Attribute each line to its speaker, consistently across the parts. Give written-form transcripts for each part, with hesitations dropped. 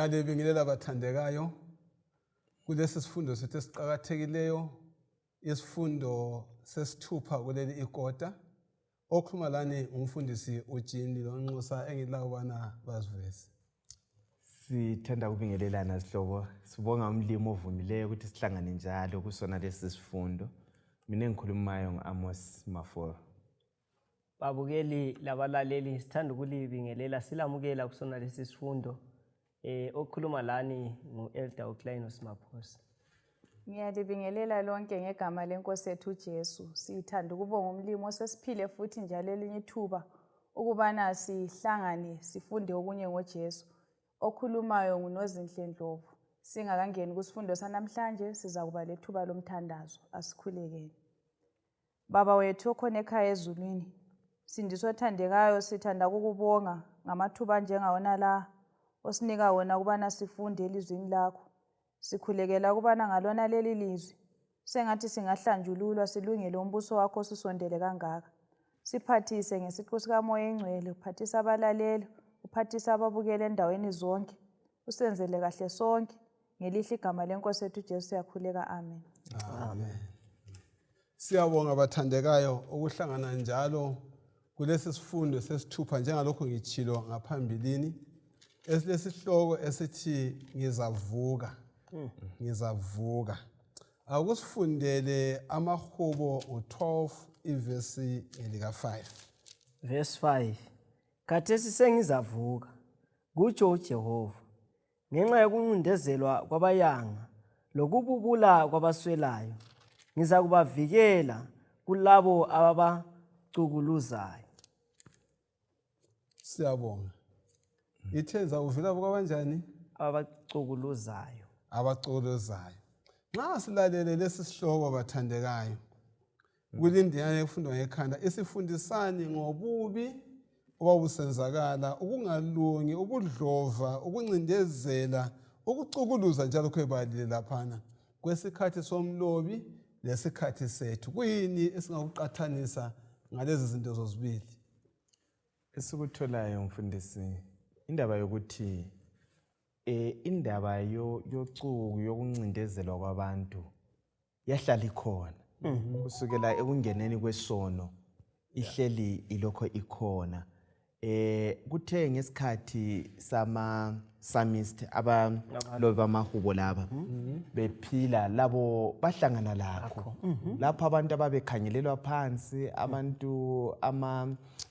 Speaker 1: Ngiyalibingelela abathandekayo kulesi sifundo sethu esiqhakathekileyo isifundo sesithupha kuleli ikota okhuluma lani umfundisi uJini lonxusa engilaka ubana baziveze.
Speaker 2: Sithanda ukubingelelana sihlobo sibonga umlimo ovumileyo ukuthi sihlangane njalo kusona lesi sifundo. Mina engikhulumayo ngAmos Maforo.
Speaker 3: Babukeli labalaleli sithanda ukulibingelela silamukela kusona lesi sifundo okhuluma lani nguElder uClinus Maphosa.
Speaker 4: Ngiyalibingelela lonke ngegama lenkosi yethu uJesu. Sithanda ukubonga umlimo sesiphile futhi njalo elinye ithuba ukubana sihlangane sifunde okunye ngoJesu okhulumayo nguNozinhle Ndlovu. Singakangeni kusifundo sanamhlanje siza kuba lethuba lomthandazo. Asikhulekeni. Baba wethu okhona ekhaya ezulwini, sindiso thandekayo sithanda ukukubonga ngamathuba njengawona la osinika wona kubana sifunde elizwini lakho. Sikhulekela kubana ngalona leli lizwi sengathi singahlanjululwa silungele umbuso wakho sisondele kangaka. Siphathise ngesiqu sikaMoya eNgcwele, uphathise abalaleli, uphathise ababukela endaweni zonke. Usenzele kahle sonke ngelihle igama lenkosi yethu uJesu siyakhuleka. Amen.
Speaker 1: Amen. Siyabonga abathandekayo ukuhlangana njalo kulesi sifundo sesithupha njengalokho ngichilo ngaphambilini. Esilesihloko esithi ngizavuka. Ngizavuka. Akusifundele amahubo u12 ivesi elika 5.
Speaker 3: Verse 5. Khathesi sengizavuka, kutsho uJehova, ngenxa yokuncindezelwa kwabayanga lokububula kwabaswelayo. Ngiza kubavikela kulabo ababacukuluzayo.
Speaker 1: Siyabonga. Ithenza uvela kanjani?
Speaker 3: Abacukuluzayo.
Speaker 1: Abacukuluzayo. Nxa silalele lesi sihloko bathandekayo, kulindiyane ekufundwa ngekhanda isifundisani ngobubi obabusenzakala, ukungalungi, ukudlova, ukuncindezela, ukucukuluza njalo kwebalile laphana kwesikhathi somlobi lesikhathi sethu. Kuyini esingakuqathanisa ngalezi zinto zozibili?
Speaker 2: Esikutholayo mfundisi indaba yokuthi indaba yocuku yokuncindezelwa kwabantu yahlala ikhona kusukela ekungeneni kwesono ihleli ilokho ikhona. Kuthe ngesikhathi sama-psalmist abalobi bamahubo laba bephila labo bahlangana lakho lapho abantu ababekhangelelwa phansi, abantu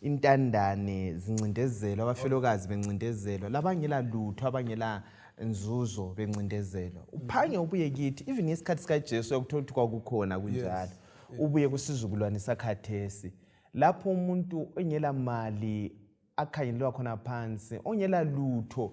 Speaker 2: intandane zincindezelwa, abafelokazi bencindezelwa, labangela lutho abangela nzuzo bencindezelwa. Uphange ubuye kithi even ngesikhathi sikaJesu yakuthola ukuthi kwakukhona kunjalo. Ubuye kusizukulwane sakhathesi lapho umuntu ongela mali akhangelelwa khona phansi, ongela lutho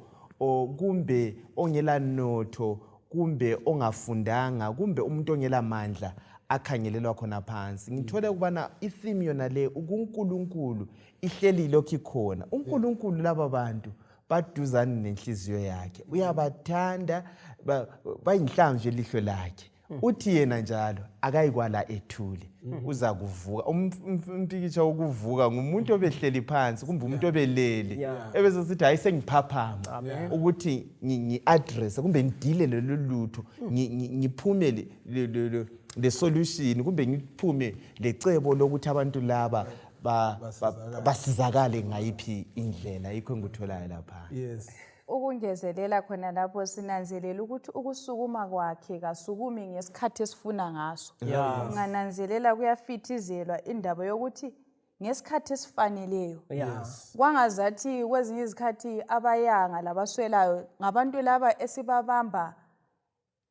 Speaker 2: kumbe ongela notho kumbe ongafundanga kumbe umuntu ongela mandla akhangelelwa khona phansi. Ngithole ukubana itheme yona le uNkulunkulu ihleli lokho ikhona. uNkulunkulu laba bantu baduzane nenhliziyo yakhe, uyabathanda, bayinhlamvu elihlo lakhe. Uthi yena njalo akayikwala ethule, uza kuvuka. Umpikitsha wokuvuka ngumuntu obehleli phansi kumbe umuntu obelele ebese sithi hayi sengiphaphama ukuthi ngi-address kumbe ngidile lelo lutho, ngiphume le solution kumbe ngiphume lecebo lokuthi abantu laba basizakale ngayiphi indlela. Yikho ngikutholayo lapha.
Speaker 1: Yes.
Speaker 4: Ukungezelela khona lapho sinanzelela ukuthi ukusukuma kwakhe kasukumi ngesikhathi esifuna ngaso. Ungananzelela kuyafithizelwa indaba yokuthi ngesikhathi esifaneleyo. Kwangazathi kwezinye izikhathi abayanga labaswelayo ngabantu laba esibabamba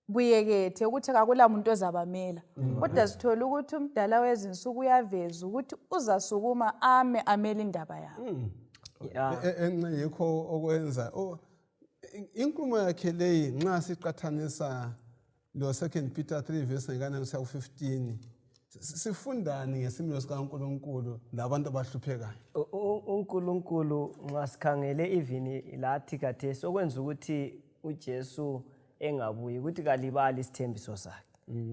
Speaker 4: buyekethe ukuthi akula muntu ozabamela. Kodwa sithola ukuthi umdala wezinsuku uyaveza ukuthi uzasukuma amele indaba yabo.
Speaker 1: Yikho okwenza inkulumo yakhe leyi nxa siqathanisa lo 2 Peter 3 verse 9-15 sifundani ngesimilo sikaNkulunkulu labantu abahluphekayo.
Speaker 3: uNkulunkulu nxa sikhangele even lathi khathesi okwenza ukuthi uJesu engabuyi ukuthi kalibali isithembiso sakhe.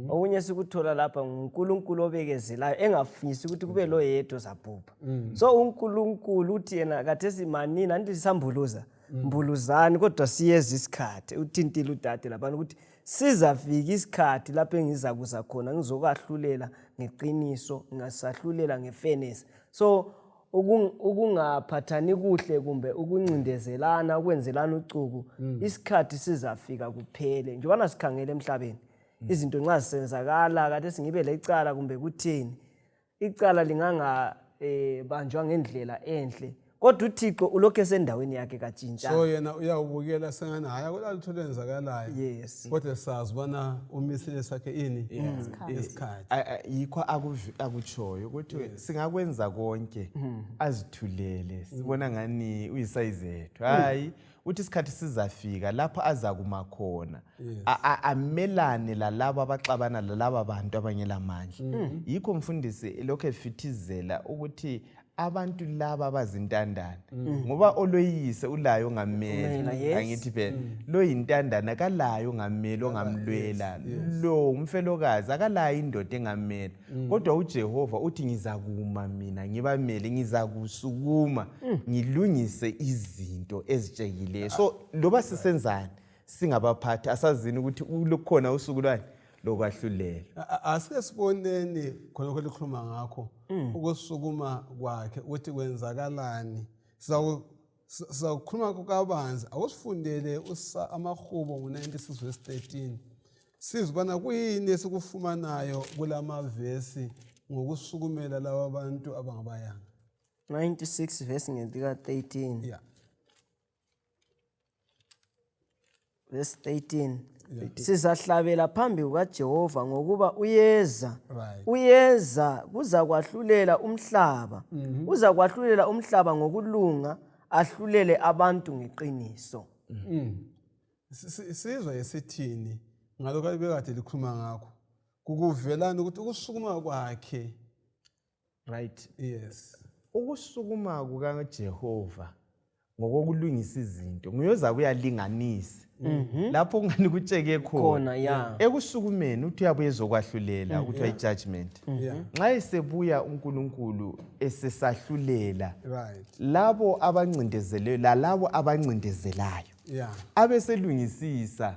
Speaker 3: Okunye sikuthola lapha nguNkulunkulu obekezelayo engafisi ukuthi kube lo yedwa zabhubha. So uNkulunkulu uthi yena khathesi manini anti sisambuluza mbuluzani kodwa siyeza isikhathi uthintile udade lapha ukuthi sizafika isikhathi lapho engizakuza khona ngizokwahlulela ngeqiniso ngasahlulela ngefairness. So ukungaphathani kuhle kumbe ukuncindezelana ukwenzelana ucuku isikhathi sizafika kuphele njengoba sikhangele emhlabeni izinto nxa zisenzakala kade singibe lecala kumbe kuthini icala linganga banjwa ngendlela enhle kodwa uThixo ulokho esendaweni yakhe katshintsha.
Speaker 1: So yena uyawubukela sengani hayi kulalutho lwenzakalayo.
Speaker 3: Yes.
Speaker 1: Kodwa sazi bona umisile sakhe ini isikhathi.
Speaker 2: Yikho akutshoyo ukuthi singakwenza konke azithulele sibona ngani uyisayizethu hayi uthi isikhathi sizafika lapho azakuma khona amelane lalabo abaxabana lalabo abantu abangelamandla. Yikho mfundisi lokho efithizela ukuthi abantu laba abazintandane ngoba oloyise ulayo ngameli angithi phela lo yintandana kalayo ngameli ongamlwela lo umfelokazi akalayo indoda engameli kodwa uJehova uthi ngizakuma mina ngibamele ngizakusukuma ngilungise izinto ezitshekileyo. So loba sisenzani singabaphathi asazini ukuthi ulokhona usuku lwani lokwahlulela.
Speaker 1: Asike siboneni khona lokho likhuluma ngakho ukusukuma kwakhe uthi kwenzakalani. Sizakhuluma kabanzi awusifundele amahubo ngo-96 verse 13 sizibona kuyini esikufumanayo kulama verse ngokusukumela laba abantu abangabayanga.
Speaker 3: 96 verse ngelika 13.
Speaker 1: Yeah.
Speaker 3: Verse 13. Sizahlabela phambi kukaJehova ngokuba uyeza. Uyeza kuza kwahlulela umhlaba. Uza kwahlulela umhlaba ngokulunga ahlulele abantu ngeqiniso.
Speaker 1: Sizwe esithini ngalokho ebekade likhuluma ngakho. Kukuvelana ukuthi ukusukuma kwakhe.
Speaker 2: Right.
Speaker 1: Yes.
Speaker 2: Ukusukuma kukaJehova ngokokulungisa izinto nguyoza kuyalinganisa. Lapho ungani kutsheke khona ekusukumeni uthi uyabuye ezokwahlulela ukuthi ayi judgment nxa esebuya uNkulunkulu esesahlulela labo abancindezeleyo lalabo abancindezelayo abeselungisisa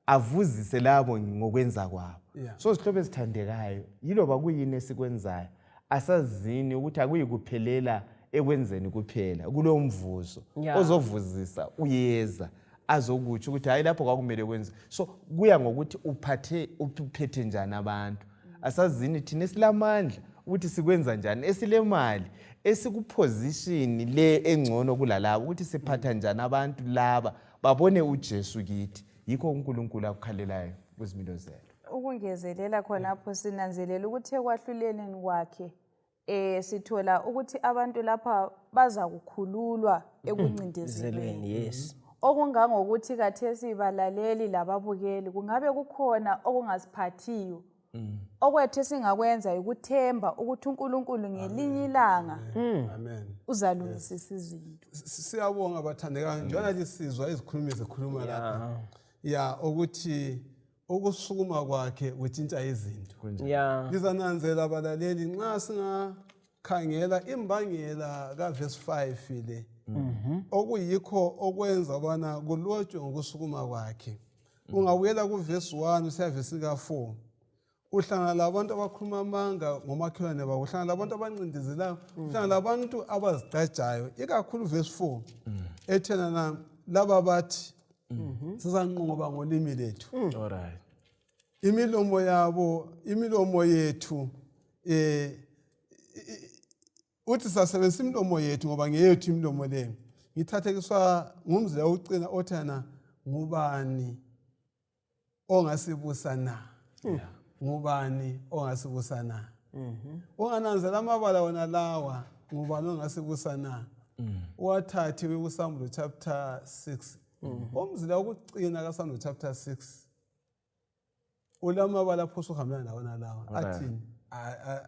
Speaker 2: avuzise labo ngokwenza kwabo. So sihlobo esithandekayo yiloba kuyini esikwenzayo asazini ukuthi akuyikuphelela ekwenzeni kuphela kulo mvuzo ozovuzisa uyeza azokutsho ukuthi hayi lapho kwakumele kwenze. So kuya ngokuthi uphethe njani abantu. Asazini thina esilamandla ukuthi sikwenza njani esilemali esikuposition le engcono kulalabo ukuthi siphatha njani abantu laba babone uJesu kithi. Yikho uNkulunkulu akukhalelayo kwezimilo zethu.
Speaker 4: Ukungezelela khonapho sinanzelela ukuthi ekwahluleleni kwakhe sithola ukuthi abantu lapha baza kukhululwa ekuncindezelweni.
Speaker 3: Yes.
Speaker 4: Okungangokuthi kathesi balaleli lababukeli kungabe kukhona okungasiphathiyo okwethu singakwenza ukuthemba ukuthi uNkulunkulu ngelinye ilanga uzalungisisa izinto.
Speaker 1: Siyabonga bathandekayo njengoba lisizwa izikhulumi zekhuluma lapha ukuthi ukusukuma kwakhe kutshintsha izinto. Lizananzela abalaleli nxa singakhangela imbangela kaverse 5 le okuyikho okwenza bana kulotshwe ngokusukuma kwakhe. Ungabuyela kuverse 1 usiya verse ka 4 uhlangana labantu abakhuluma amanga ngomakhelwane babo, uhlangana labantu abancindezelayo, uhlangana labantu abazigcajayo. Ikakhulu verse 4 ethena na laba bathi sizanqoba ngolimi lethu.
Speaker 2: Alright.
Speaker 1: Imilomo yethu uthi sasebenzisa imilomo yethu ngoba ngeyethu imilomo le. Ngithathekiswa ngumzila wokucina othana ngubani ongasibusa na. Ngubani ongasibusa na. Ungananzela amabala wona lawa ngubani ongasibusa na. Wathathi kuSamuel chapter 6. Umzila wokucina kaSamuel chapter 6 ulamabala phoso uhambana nawona lawa athini.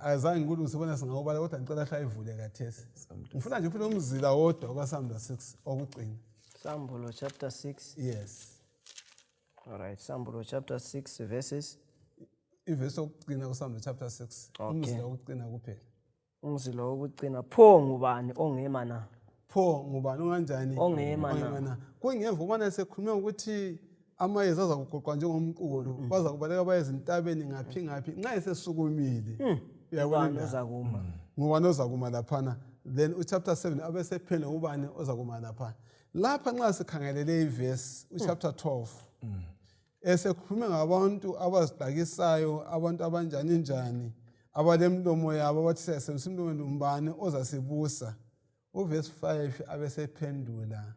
Speaker 1: Azange ngikuluze bona singawubala kodwa ngicela hlayivule kathesi. Ngifuna nje ufuna umzila wodwa kaSamuel 6 okucina.
Speaker 3: Samuel chapter 6.
Speaker 1: Yes.
Speaker 3: All right, Samuel chapter 6 verses.
Speaker 1: Iverse okucina kuSamuel chapter 6. Umzila wokucina kuphela.
Speaker 3: Umzila wokucina pho ngubani ongema na.
Speaker 1: pho ngubani onganjani
Speaker 3: Ongema na.
Speaker 1: kungemva ubana sekhulume ukuthi amayezi aza kugoqwa njengomqulu baza kubaleka baye ezintabeni ngaphi nxa esesukumile
Speaker 3: Ubani ozakuma.
Speaker 1: ngubani ozakuma laphana then uchapter 7 abesephendula ubani ozakuma laphana lapha nxa sikhangelele ivesi uchapter 12 esekhulume ngabantu abazidakisayo abantu abanjani njani abalemlomo yabo abathi siyasebenzisa umlomo umbani ozasibusa uvesi 5 abesephendula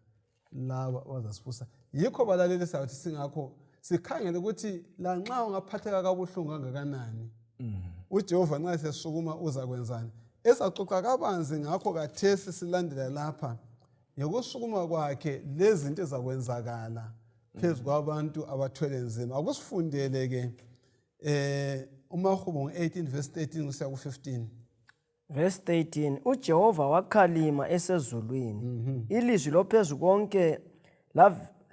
Speaker 1: laba ozasibusa yikho balaleli sathi singakho sikhangele ukuthi lanxa ungaphatheka kabuhlungu kangakanani uJehova nxa sesukuma uza kwenzani esaxoxa kabanzi ngakho kathesi silandela lapha ngokusukuma kwakhe lezi zinto ezakwenzakala phezu kwabantu abathwele nzima akusifundele ke uMahubo 18 verse 13 kusiya ku15
Speaker 3: Verse 13 uJehova wakhalima esezulwini ilizwi lophezulu konke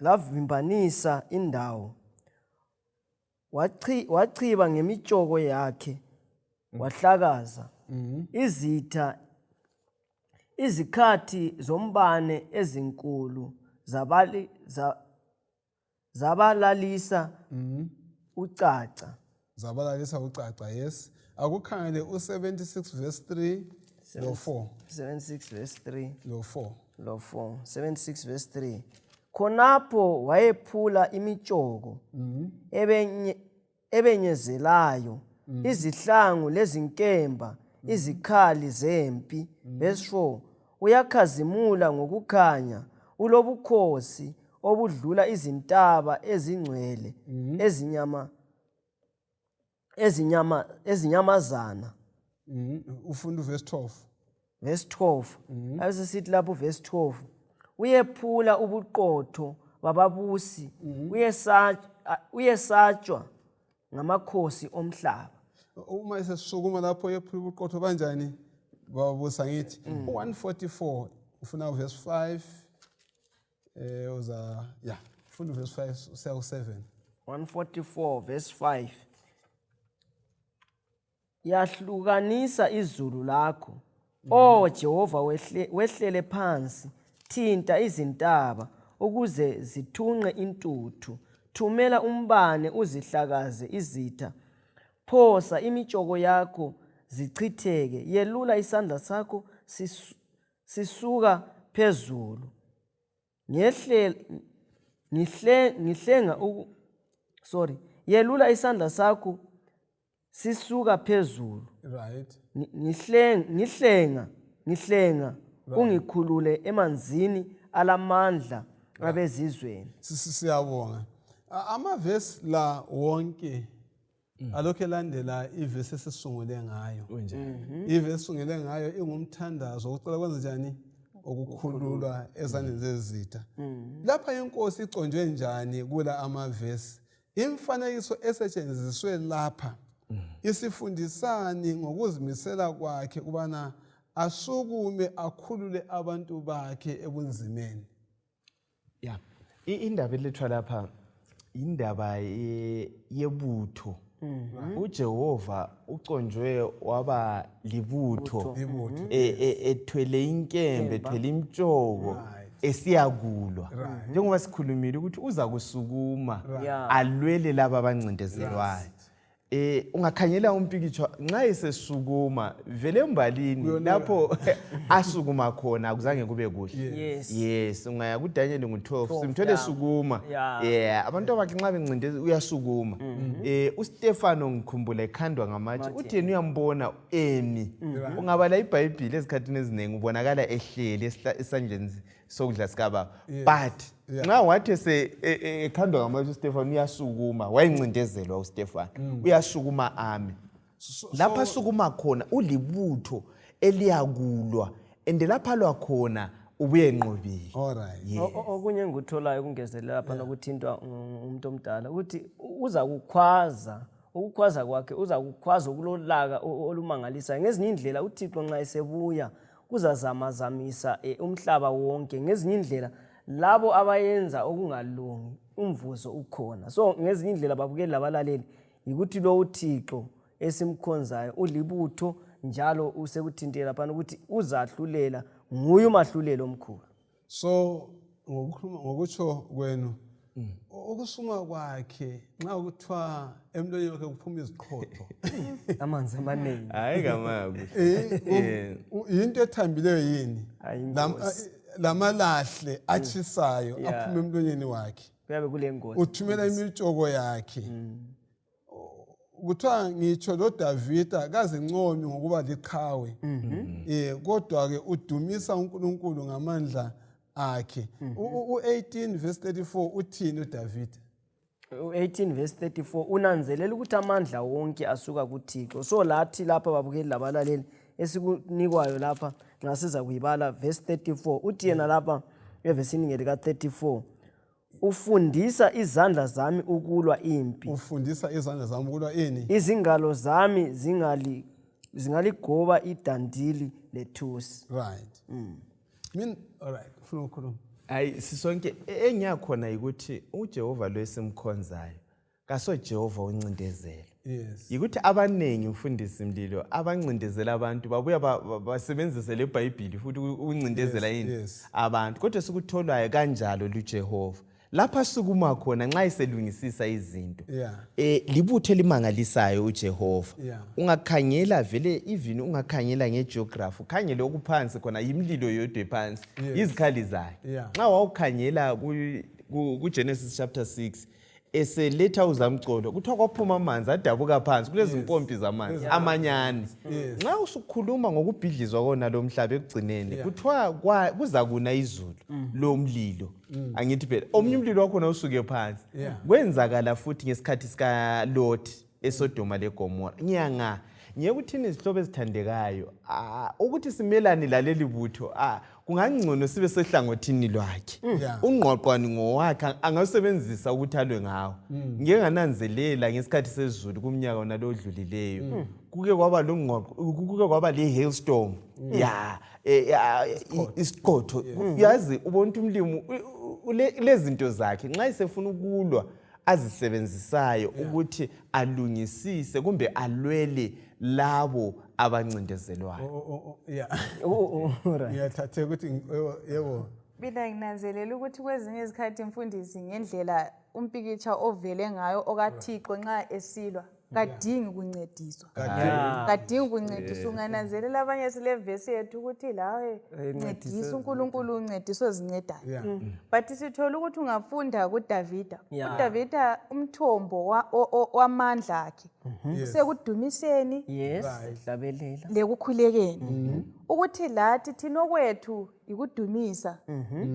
Speaker 3: lavimbanisa indawo wachiba ngemitshoko yakhe wahlakaza izikhathi zombane ezinkulu zabalalisa ucaca
Speaker 1: yes akukhangele u76 verse 3 lo 4
Speaker 3: 76 verse 3
Speaker 1: lo 4
Speaker 3: lo 4 76 verse 3 khonapho wayephula imitshoko ebenyezelayo izihlangu lezinkemba izikhali zempi verse 4 uyakhazimula ngokukhanya ulobukhosi obudlula izintaba ezingcwele ezinyamazana
Speaker 1: ufunda verse 12
Speaker 3: verse 12 ayesithi lapho verse 12 uyephula ubuqotho bababusi uyesatshwa ngamakhosi omhlaba
Speaker 1: uma esesukuma lapho yephula ubuqotho banjani babusa ngithi 144 ufuna verse 5 funda verse 5 usiya ku7
Speaker 3: 144 verse 5 yahlukanisa izulu lakho o Jehova wehlele phansi thinta izintaba ukuze zithunqe intuthu thumela umbane uzihlakaze izitha phosa imitshoko yakho zichitheke yelula isandla sakho sisuka phezulu yelula isandla sakho sisuka phezulu
Speaker 1: right
Speaker 3: ngihlenga ungikhulule emanzini alamandla abezizweni
Speaker 1: siyabonga amavesi la wonke alokho elandela ivesi esisungule ngayo ivesi esungule ngayo ingumthandazo ukucela kwenza njani ukukhululwa ezandleni zezitha lapha inkosi iconjwe njani kula amavesi imfanekiso esetshenziswe lapha isifundisani ngokuzimisela kwakhe kubana asukume akhulule abantu bakhe ebunzimeni
Speaker 2: indaba elethwa lapha indaba yebutho uJehova uconjwe waba libutho ethwele inkembe ethwele imtshoko esiyakulwa njengoba sikhulumile ukuthi uza kusukuma alwele laba abancindezelwayo ungakhanyela umpikitsho nxa esesukuma vele embalini lapho asukuma khona akuzange kube kuhle yes ungaya kuDaniel ngo12 simthole sukuma abantu abakhe nxa bencindezela uyasukuma uStefano ngikhumbula ekhandwa ngamatshe uthi yena uyambona emi ungabala iBhayibheli ezikhathini eziningi ubonakala ehlele esandleni sokudla sikaba but nxa wathi ekhandwa ngamatshe uStefano uyasukuma wayincindezelwa uStefano uyasukuma ame lapha sukuma khona ulibutho eliyakulwa ende lapha lwakhona ubuye enqobile
Speaker 1: alright
Speaker 3: okunye ngikutholayo kungezelela lapha nokuthintwa umuntu omdala ukuthi uza kukhwaza ukukhwaza kwakhe uza kukhwaza ukulolaka olumangalisa ngezinye indlela uThixo nxa esebuya kuzazamazamisa umhlaba wonke ngezinye indlela labo abayenza okungalungi umvuzo ukhona so ngezinye indlela babukeli labalaleli ukuthi lo uThixo esimkhonzayo ulibutho njalo usekuthintela phana ukuthi uzahlulela nguye umahluleli omkhulu.
Speaker 1: So ngokutsho kwenu ukusuma kwakhe nxa kuthiwa emlonyeni wakhe kuphuma iziqhotho
Speaker 3: Amanzi amaningi.
Speaker 2: Hayi kamaku.
Speaker 1: into ethambileyo yini
Speaker 3: Hayi, ingozi.
Speaker 1: lamalahle achisayo aphuma emlonyeni wakhe
Speaker 3: Kuyabe kule ngozi.
Speaker 1: uthumela imitshoko yakhe kuthiwa ngitsho lo Davida kazincomi ngokuba liqhawe kodwa ke udumisa uNkulunkulu ngamandla akhe u18 verse 34 uthini uDavida
Speaker 3: 18 verse 34 unanzelela ukuthi amandla wonke asuka kuThixo. So lathi lapha babukeli labalaleli esikunikwayo lapha nxa siza kuyibala verse 34 uthi yena lapha evesini ngelika 34 ufundisa izandla zami ukulwa impi.
Speaker 1: ufundisa izandla zami ukulwa ini
Speaker 3: Izingalo zami zingaligoba idandili lethusi.
Speaker 1: right all right ufuna ukukhuluma
Speaker 2: Hayi sisonke engiyakhona ukuthi uJehova lo esimkhonzayo kaso Jehova uncindezela.
Speaker 1: yes
Speaker 2: Yikuthi abanengi mfundisi Mlilo abancindezela abantu babuya basebenzise leBhayibheli futhi uncindezela yini
Speaker 1: yes.
Speaker 2: abantu kodwa sikutholwayo kanjalo luJehova. Lapha sukuma khona nxa iselungisisa izinto.
Speaker 1: yeah
Speaker 2: Libutho elimangalisayo uJehova.
Speaker 1: Yeah.
Speaker 2: Ungakhangela vele even ungakhangela ngegeography ukhangele okuphansi khona imlilo yodwa phansi izikhali zayo.
Speaker 1: Yeah.
Speaker 2: Nxa wawukhangela kuGenesis chapter 6 eseletha uzamcolo kuthiwa kwaphuma amanzi adabuka phansi kulezi impompi zamanzi amanyane. Nxa usukhuluma ngokubhidlizwa kona lo mhlaba ekugcineni kuthiwa kuza kuna izulu lomlilo. Angithi phela omnye umlilo wakhona usuke phansi. Kwenzakala futhi ngesikhathi sika Lot eSodoma leGomora. Ngiyekuthini izihlobo ezithandekayo ukuthi simelane laleli butho kungangcono sibe sehlangothini lwakhe. Ungqoqwani ngowakhe angasebenzisa ukuthi alwe ngawo. Ngeke ngananzelela ngesikhathi sezulu kumnyaka ona lo odlulileyo. Kuke kwaba kuke kwaba le hailstorm. Isiqotho. Yazi ubonke umlimo lezinto zakhe nxa isefuna ukulwa azisebenzisayo ukuthi alungisise kumbe alwele labo abancindezelwayo.
Speaker 1: ngiyathathe ukuthi yebo
Speaker 4: mina nginanzelela ukuthi kwezinye izikhathi mfundisi ngendlela umpikitsha ovele ngayo okaThixo nxa esilwa kadingi kuncediswa kadingi kuncediswa. Ungananzelela abanye silevesi yethu ukuthi lawe ncedisa uNkulunkulu uncediso zincedayo but sithola ukuthi ungafunda kuDavida uDavida umthombo wamandla akhe sekudumiseni
Speaker 3: Hlabelela
Speaker 4: lekukhulekeni ukuthi lathi thina okwethu ikudumisa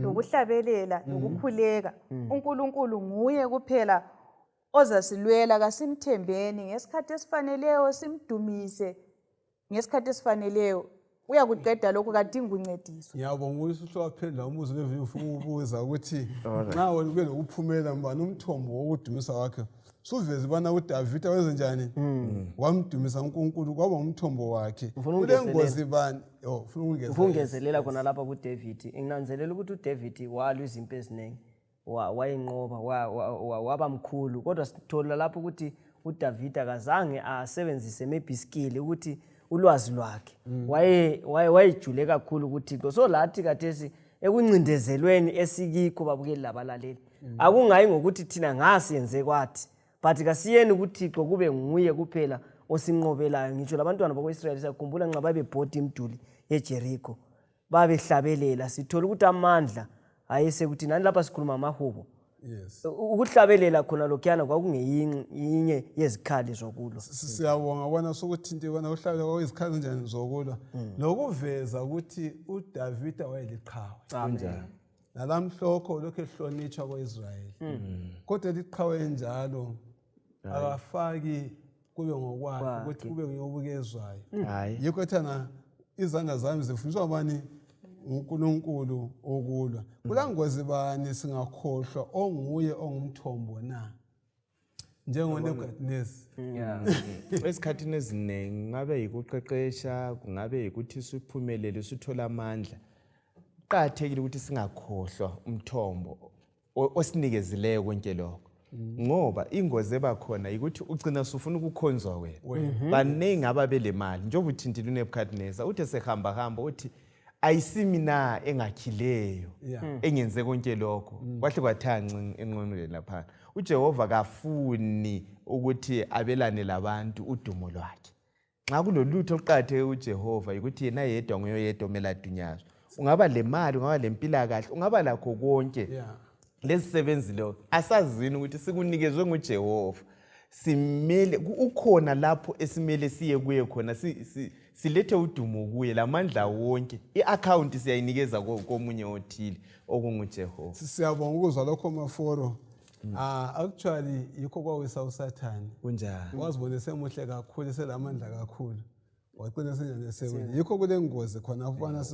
Speaker 4: lokuhlabelela lokukhuleka. uNkulunkulu nguye kuphela ozasilwela kasimthembeni ngesikhathi esifaneleyo simdumise ngesikhathi esifaneleyo uyakuqeda lokho kadingi kuncediswa.
Speaker 1: ngiyabonga ukuthi uhlawaphendula umuzi levi ufuna ukubuza ukuthi nxa wena ukuphumela mbani umthombo wokudumisa wakhe suveze bana uDavida wenzenjani wamdumisa uNkulunkulu kwaba umthombo wakhe kule ngozi bani ufuna
Speaker 3: ukungezelela khona lapha kuDavid. Nginanzelela ukuthi uDavid walwa izimpi eziningi wayinqoba waba mkhulu kodwa sithola lapho ukuthi uDavid akazange asebenzise maybe skill ukuthi ulwazi lwakhe wayejule kakhulu kuThixo. So lathi kathesi ekuncindezelweni esikikho babukeli labalaleli akungayi ngokuthi thina ngasiyenze kwathi but kasiyeni kuThixo kube nguye kuphela osinqobelayo. Ngitsho labantwana bakwaIsrael siyakhumbula nxa babebhodi imiduli yeJericho babehlabelela sithola ukuthi amandla ayesekuthi nani lapha sikhuluma amahubo ukuhlabelela khona lokhuyana kwakungeyinye yezikhali zokulwa.
Speaker 1: Siyabonga bona sokuthinte bona uhlabelela kwezikhali njani zokulwa lokuveza ukuthi uDavida wayeliqhawe
Speaker 3: Amen.
Speaker 1: nalamhlokho lokho ehlonitshwa koIsrayeli kodwa liqhawe njalo akafaki kube ngokwakhe ukuthi kube ngobukezwayo. Yikho thana izandla zami zifundiswa bani uNkulunkulu okulwa kulangozi bani singakhohlwa onguye ongumthombo na njengoNebukadneza.
Speaker 2: Esikhathini eziningi ngabe yikuqeqesha kungabe yikuthi siphumelele sithola amandla kuqathekile ukuthi singakhohlwa umthombo osinikezileyo konke lokho ngoba ingozi ebakhona ukuthi ugcina sufuna ukukhonzwa wena. Banengi ababelemali njengoba uthintile uNebukadneza uthi sehamba uthi ayisimina engakhileyo
Speaker 1: Yeah.
Speaker 2: engenze konke lokho kwahle kwathanca enqonweni lapha uJehova kafuni ukuthi abelane labantu udumo lwakhe nxa kulolutho oluqatheke uJehova ukuthi yena yedwa ngoyedwa meladunyazwe ungaba lemali ungaba lempilakahle ungaba lakho konke
Speaker 1: Yeah.
Speaker 2: lesisebenzi lo asazini ukuthi sikunikezwe nguJehova simele ukhona lapho esimele siye kuye khona silethe udumo kuye lamandla wonke iaccount siyayinikeza komunye othile okunguJehova.
Speaker 1: Siyabonga ukuzwa lokho maforo. Actually yikho kwawisa uSathane.
Speaker 2: Kunjani?
Speaker 1: Wazibona semuhle kakhulu selamandla kakhulu. Waqina senjani esewini. Yikho kule ngozi khona ubona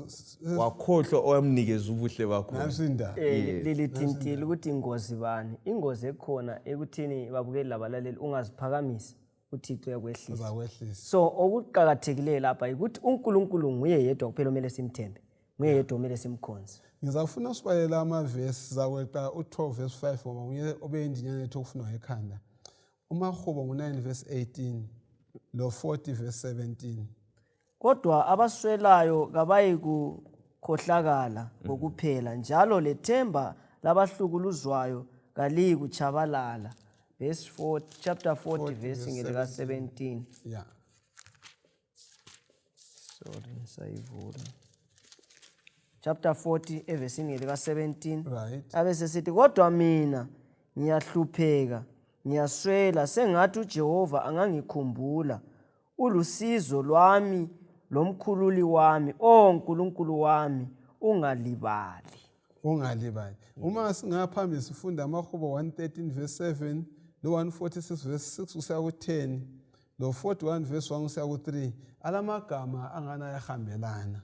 Speaker 2: wakhohlwa owamnikeza ubuhle bakho.
Speaker 1: nasinda.
Speaker 3: Lilithintile ukuthi ingozi bani ingozi ekhona ekuthini babukeli labalaleli ungaziphakamisa uThixo yakwehlisa
Speaker 1: Uzakwehlisa.
Speaker 3: so okuqhakathekileyo lapha ukuthi uNkulunkulu nguye yedwa kuphela omele simthembe nguye yedwa omele simkhonze.
Speaker 1: Ngizafuna usibalela amavesi zakweqa u12 verse 5 ngoba nguye obeyindinyana yethu okufunwa ekhanda. uMahubo ngo9 verse 18 lo 40 verse 17.
Speaker 3: Kodwa abaswelayo kabayi kukhohlakala ngokuphela njalo lethemba labahlukuluzwayo kaliyi kuchabalala. Verse 4 chapter 40 verse ngelika 17.
Speaker 1: Yeah.
Speaker 3: Sorry ngisayivula. Chapter 40 everse ngelika 17.
Speaker 1: Right.
Speaker 3: Abesesithi kodwa mina ngiyahlupheka ngiyaswela sengathi uJehova angangikhumbula ulusizo lwami lomkhululi wami oNkulunkulu wami ungalibali.
Speaker 1: Ungalibali. Uma singaphambili sifunda amaHubo 113 verse 7 lo 146 verse 6 usiya ku10 lo 41 verse 1 usiya ku3 alamagama angana yahambelana.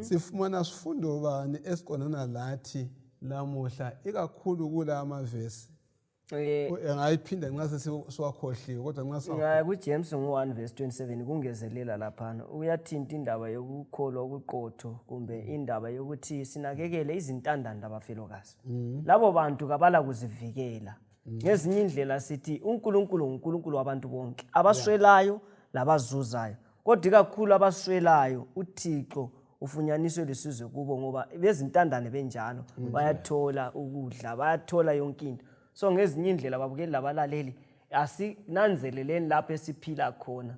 Speaker 1: Sifumana sifundo bani esiqondana lathi lamuhla ikakhulu kula amavesi. Ngayiphinda nxa sesiwakhohliwe kodwa nxa
Speaker 3: kuJames 1 verse 27 kungezelela laphana uyathinta indaba yokukholwa okuqotho kumbe indaba yokuthi sinakekele izintandanda abafelokazi labo bantu kabala kuzivikela ngezinye indlela sithi uNkulunkulu nguNkulunkulu wabantu bonke abaswelayo labazuzayo kodwa kakhulu abaswelayo uThixo ufunyaniswe lesizwe kubo ngoba bezintandane benjalo bayathola ukudla bayathola yonke into. So ngezinye indlela babukeli labalaleli asinanzeleleni lapho esiphila khona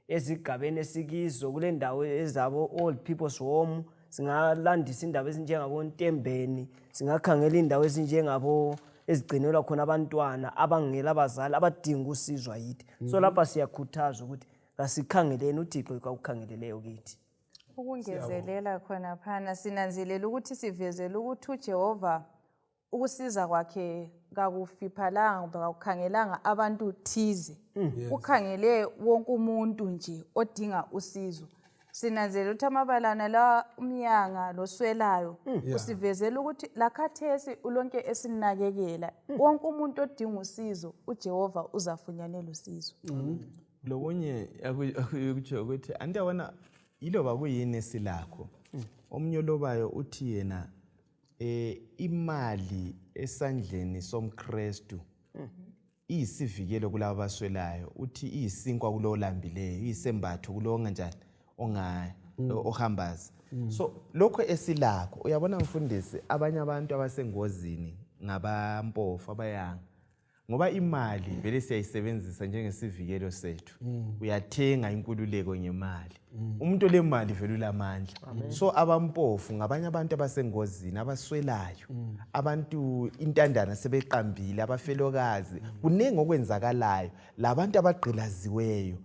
Speaker 3: ezigabeni esikizo kule ndawo ezabo old people's home singalandisa indaba ezinjengabo Ntembeni singakhangela indawo ezinjengabo ezigcinelwa khona abantwana abangela abazali abadinga usizwa yithi. So lapha siyakhuthaza ukuthi asikhangeleni uThixo ukukhangeleleyo kithi.
Speaker 4: Ukungezelela khona phana sinanzelela ukuthi sivezela ukuthi uJehova ukusiza kwakhe kakufiphalanga akukhangelanga abantu thize. Ukhangele wonke umuntu nje odinga usizo. Sinanzelela ukuthi amabalana la umnyanga loswelayo usivezela ukuthi lakhathesi ulonke esinakekela wonke umuntu odinga usizo uJehova uzafunyanela usizo.
Speaker 2: Lokunye akuyokuthi ukuthi andiyabona yiloba kuyini esilakho omnye lobayo uthi yena imali esandleni somKristu iyisivikelo kulabo abaswelayo uthi iyisinkwa kulo lambileyo iyisembatho kulo onganjani ohambaza. So lokho esilakho uyabona mfundisi abanye abantu abasengozini ngabampofu abayanga ngoba imali vele siyayisebenzisa njengesivikelo sethu. Uyathenga inkululeko ngemali umuntu le mali vele ulamandla. So abampofu ngabanye abantu abasengozini abaswelayo abantu intandana sebeqambile abafelokazi kunenge okwenzakalayo labantu abagqilaziweyo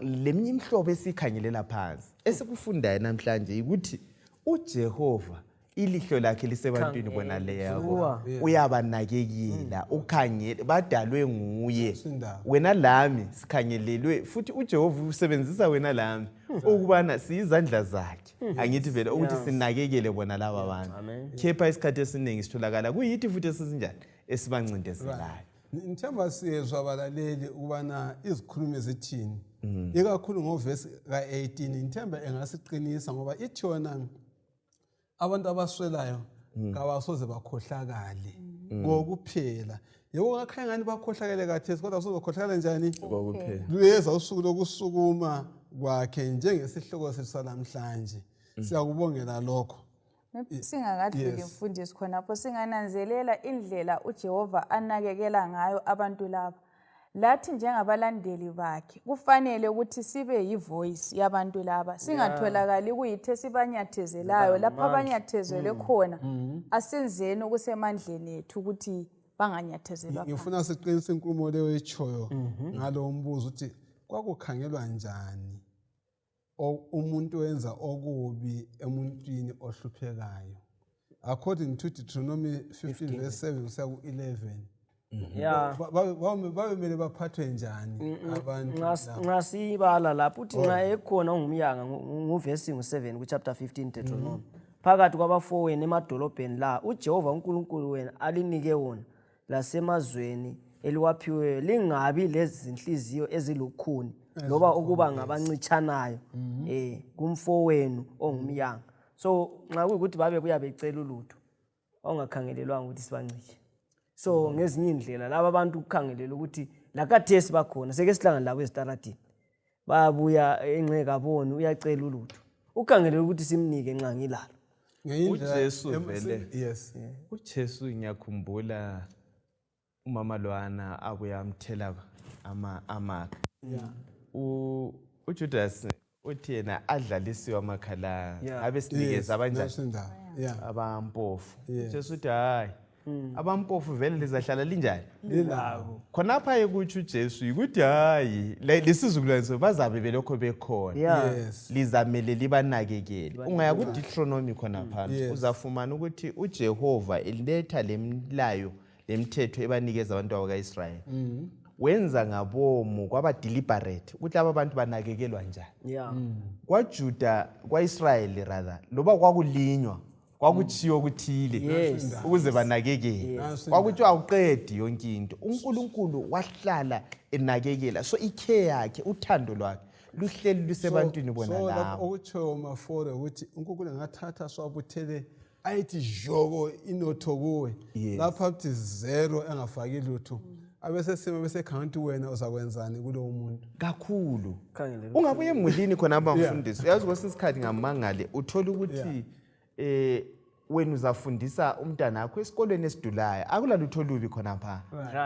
Speaker 2: leminye imhlobo esikhangelela phansi esikufundayo namhlanje ukuthi uJehova ilihlo lakhe lisebantwini bona leyo uyabanakekela ukhangele badalwe nguye wena lami sikhangelelwe futhi uJehova usebenzisa wena lami ukubana siyizandla zakhe angithi vele ukuthi sinakekele bona laba abantu khepha isikhathi esiningi sitholakala kuyithi futhi esinjani esibancindezelayo.
Speaker 1: Ngithemba siyezwa abalaleli ukubana izikhulumo zithini ikakhulu ngovesi ka18 ngithemba engasiqinisa ngoba ithi yona abantu abaswelayo kabasoze bakhohlakale ngokuphela. Yebo ngakhaya ngani bakhohlakale kathesi kodwa sozokhohlakala njani
Speaker 2: ngokuphela.
Speaker 1: Luyeza usuku lokusukuma kwakhe njengesihloko sethu salamhlanje. Siyakubongela lokho.
Speaker 4: Singakadluli mfundisi khonapho singananzelela indlela uJehova anakekela ngayo abantu laba. Lathi njengabalandeli bakhe kufanele ukuthi sibe yivoice yabantu laba. Singatholakali kuyithe sibanyathezelayo lapha abanyathezele khona. Asenzeni okusemandleni ethu ukuthi banganyathezelwa.
Speaker 1: Ngifuna siqinise inkulumo leyo echoyo ngalo mbuzo ukuthi kwakukhangelwa njani umuntu wenza okubi emuntwini ohluphekayo. According to Deuteronomy 15 verse 7 kusiya ku-11.
Speaker 3: Yeah.
Speaker 1: Babemele baphathwe njani abantu?
Speaker 3: Ngasibala lapho uthi nxa ekhona ungumyanga nguvesi 7 ku chapter 15 Deuteronomy. Phakathi kwabafowenu emadolobheni la uJehova uNkulunkulu wena alinike wona lasemazweni eliwaphiweyo lingabi lezi zinhliziyo ezilukhuni loba ukuba ngabancitshanayo kumfowenu ongumyanga. So nxa kuyikuthi babe buya becela ulutho ongakhangelelwanga ukuthi sibanciche. So ngezinye indlela laba abantu ukukhangelela ukuthi lakathesi bakhona seke sihlangana labo ezitaradini bayabuya enxeka boni uyacela ulutho ukukhangelela ukuthi simnike nxa ngilalo.
Speaker 2: uJesu vele
Speaker 1: Yes.
Speaker 2: uJesu ngiyakhumbula umama lwana akuyamthela amakha. uJudas uthi yena adlalisiwe amakhala abesinikeza abanjani abampofu. uJesu uthi hayi abampofu vele lizahlala linjani
Speaker 1: Lilabo.
Speaker 2: khonapha ekuthi uJesu ukuthi hayi lesizukulwane bazabe belokho bekhona
Speaker 1: Yes.
Speaker 2: lizamele libanakekele. Ungaya ku Deuteronomy khonapha uzafumana ukuthi uJehova eletha lemlayo lemthetho ebanikeza abantu bakaIsrayeli wenza ngabomu kwaba deliberate ukuthi aba bantu banakekelwa njani. KwaJuda kwaIsrayeli rather loba kwakulinywa kwakuchiyo kuthile ukuze banakekele kwakuthi awuqedi yonke into. uNkulunkulu wahlala enakekela so ikhe yakhe uthando lwakhe luhleli lusebantwini bona
Speaker 1: So
Speaker 2: labo.
Speaker 1: okutsho mafore ukuthi uNkulunkulu engathatha swabuthele ayithi joko inotho kuwe lapha uthi zero engafaki lutho abesesimo besekhawunti wena uzakwenzani kulowo muntu
Speaker 2: kakhulu. Ungabuye emulini khona abamfundisi uyazi kwesinye isikhathi ngamangale uthola ukuthi wena uzafundisa umntana wakho esikolweni esidulayo akulalutho olubi khona pha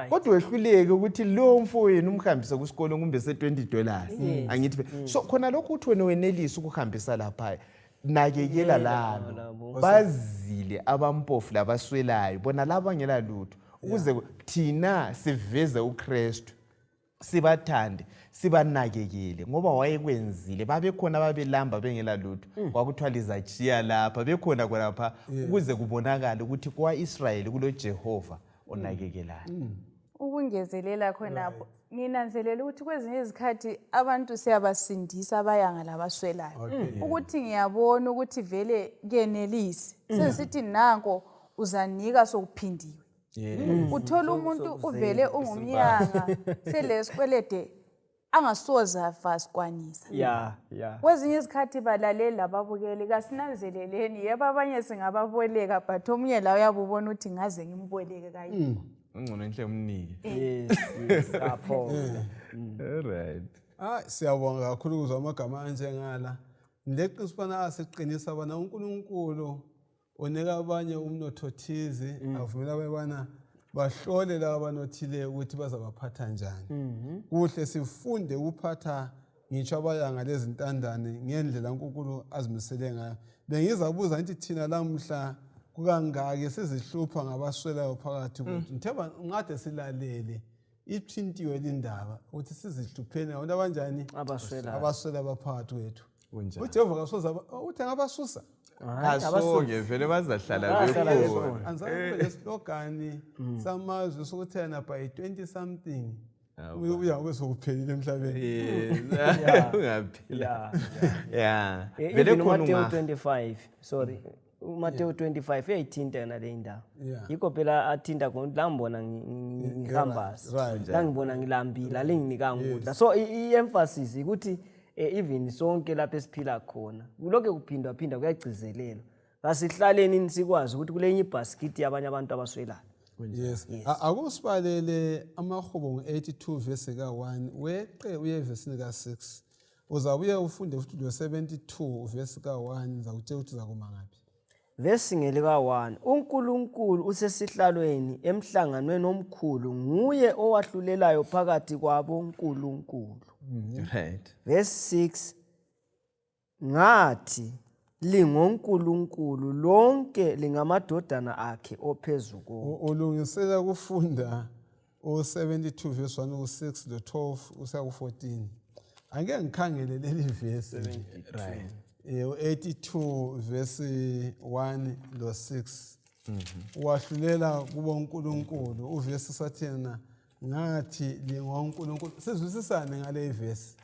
Speaker 2: kodwa wehluleke ukuthi lo mfowenu umhambise kusikolo kumbe se$20 angithi so khona lokho uthi wena wenelisa ukuhambisa lapha nakekela labo bazile abampofu labaswelayo bona laba ngela lutho ukuze thina siveze uKristu sibathande sibanakekele ngoba wayekwenzile babekhona babelamba bengela lutho kwakuthiwa izachiya lapha bekhona khonapha ukuze kubonakala ukuthi kwaIsrayeli kulo Jehova onakekelayo.
Speaker 4: Ukungezelela khonapho nginanzelela ukuthi kwezinye izikhathi abantu siyabasindisa abayanga labaswelayo ukuthi ngiyabona ukuthi vele kenelisi sesithi nanko uzanika sokuphindiwe. Uthola umuntu uvele ungumyanga selesikwelede angasoza fasikwanisa. Kwezinye izikhathi balaleli lababukeli kasinanzeleleni yebo abanye singababoleka but omunye la uyabubona ukuthi ngaze ngimboleke kayini.
Speaker 2: Ngcono enhle umnike.
Speaker 3: Yes, lapho.
Speaker 2: Alright.
Speaker 1: Siyabonga kakhulu kuzwa amagama anjengala. Ngileqiniso bana asiqinisa bana uNkulunkulu onika abanye umnotho thize avumela abana bahlole laba banothile ukuthi bazabaphatha njani. Kuhle sifunde ukuphatha ngitsho abayanga lezintandane ngendlela uNkulunkulu azimisele ngayo. Bengizabuza ngithi thina lamhla kukangaki sizihlupha ngabaswelayo phakathi kwethu. Ngithemba ngade silalele iphintiwe lindaba ukuthi sizihlupheni abantu abanjani abaswela baphakathi kwethu. uJehova kasoza uthi ngabasusa
Speaker 2: Asoke vele bazahlala bekhona.
Speaker 1: Anzange leslogan samazwe sokuthena by 20 something. Uya kwesokuphelile emhlabeni.
Speaker 2: Ungaphila. Yeah. Vele khona
Speaker 3: Matthew 25. Sorry. Matthew 25 uyayithinta yona le ndawo. Yikho phela athinta khona la ngibona ngihambasi. La ngibona ngilambila lenginikanga ukudla. So i-emphasis ukuthi even sonke lapha esiphila khona kulokho kuphindwa kuyagcizelelwa asihlaleni sikwazi ukuthi kulenye ibasket yabanye abantu abaswelayo.
Speaker 1: Yes. Akusibalele amahubo ngo82 verse ka1 weqe uye verse ka6 uzabuye ufunde futhi lo 72 verse ka1 ngizakutshela ukuthi zakuma ngaphi.
Speaker 3: Verse ngelika 1 uNkulunkulu usesihlalweni emhlanganweni omkhulu nguye owahlulelayo phakathi kwabo uNkulunkulu.
Speaker 2: Right.
Speaker 3: Verse 6 ngathi lingoNkulunkulu lonke lingamadodana akhe ophezulu.
Speaker 1: Ulungisela kufunda u72 verse 1 u6 lo 12 usiya ku14. Angeke ngikhangele leli verse.
Speaker 2: Right.
Speaker 1: 82 verse 1 lo 6. Wahlulela kubo uNkulunkulu uverse sathina ngathi lingoNkulunkulu. Sizwisisane ngale verse.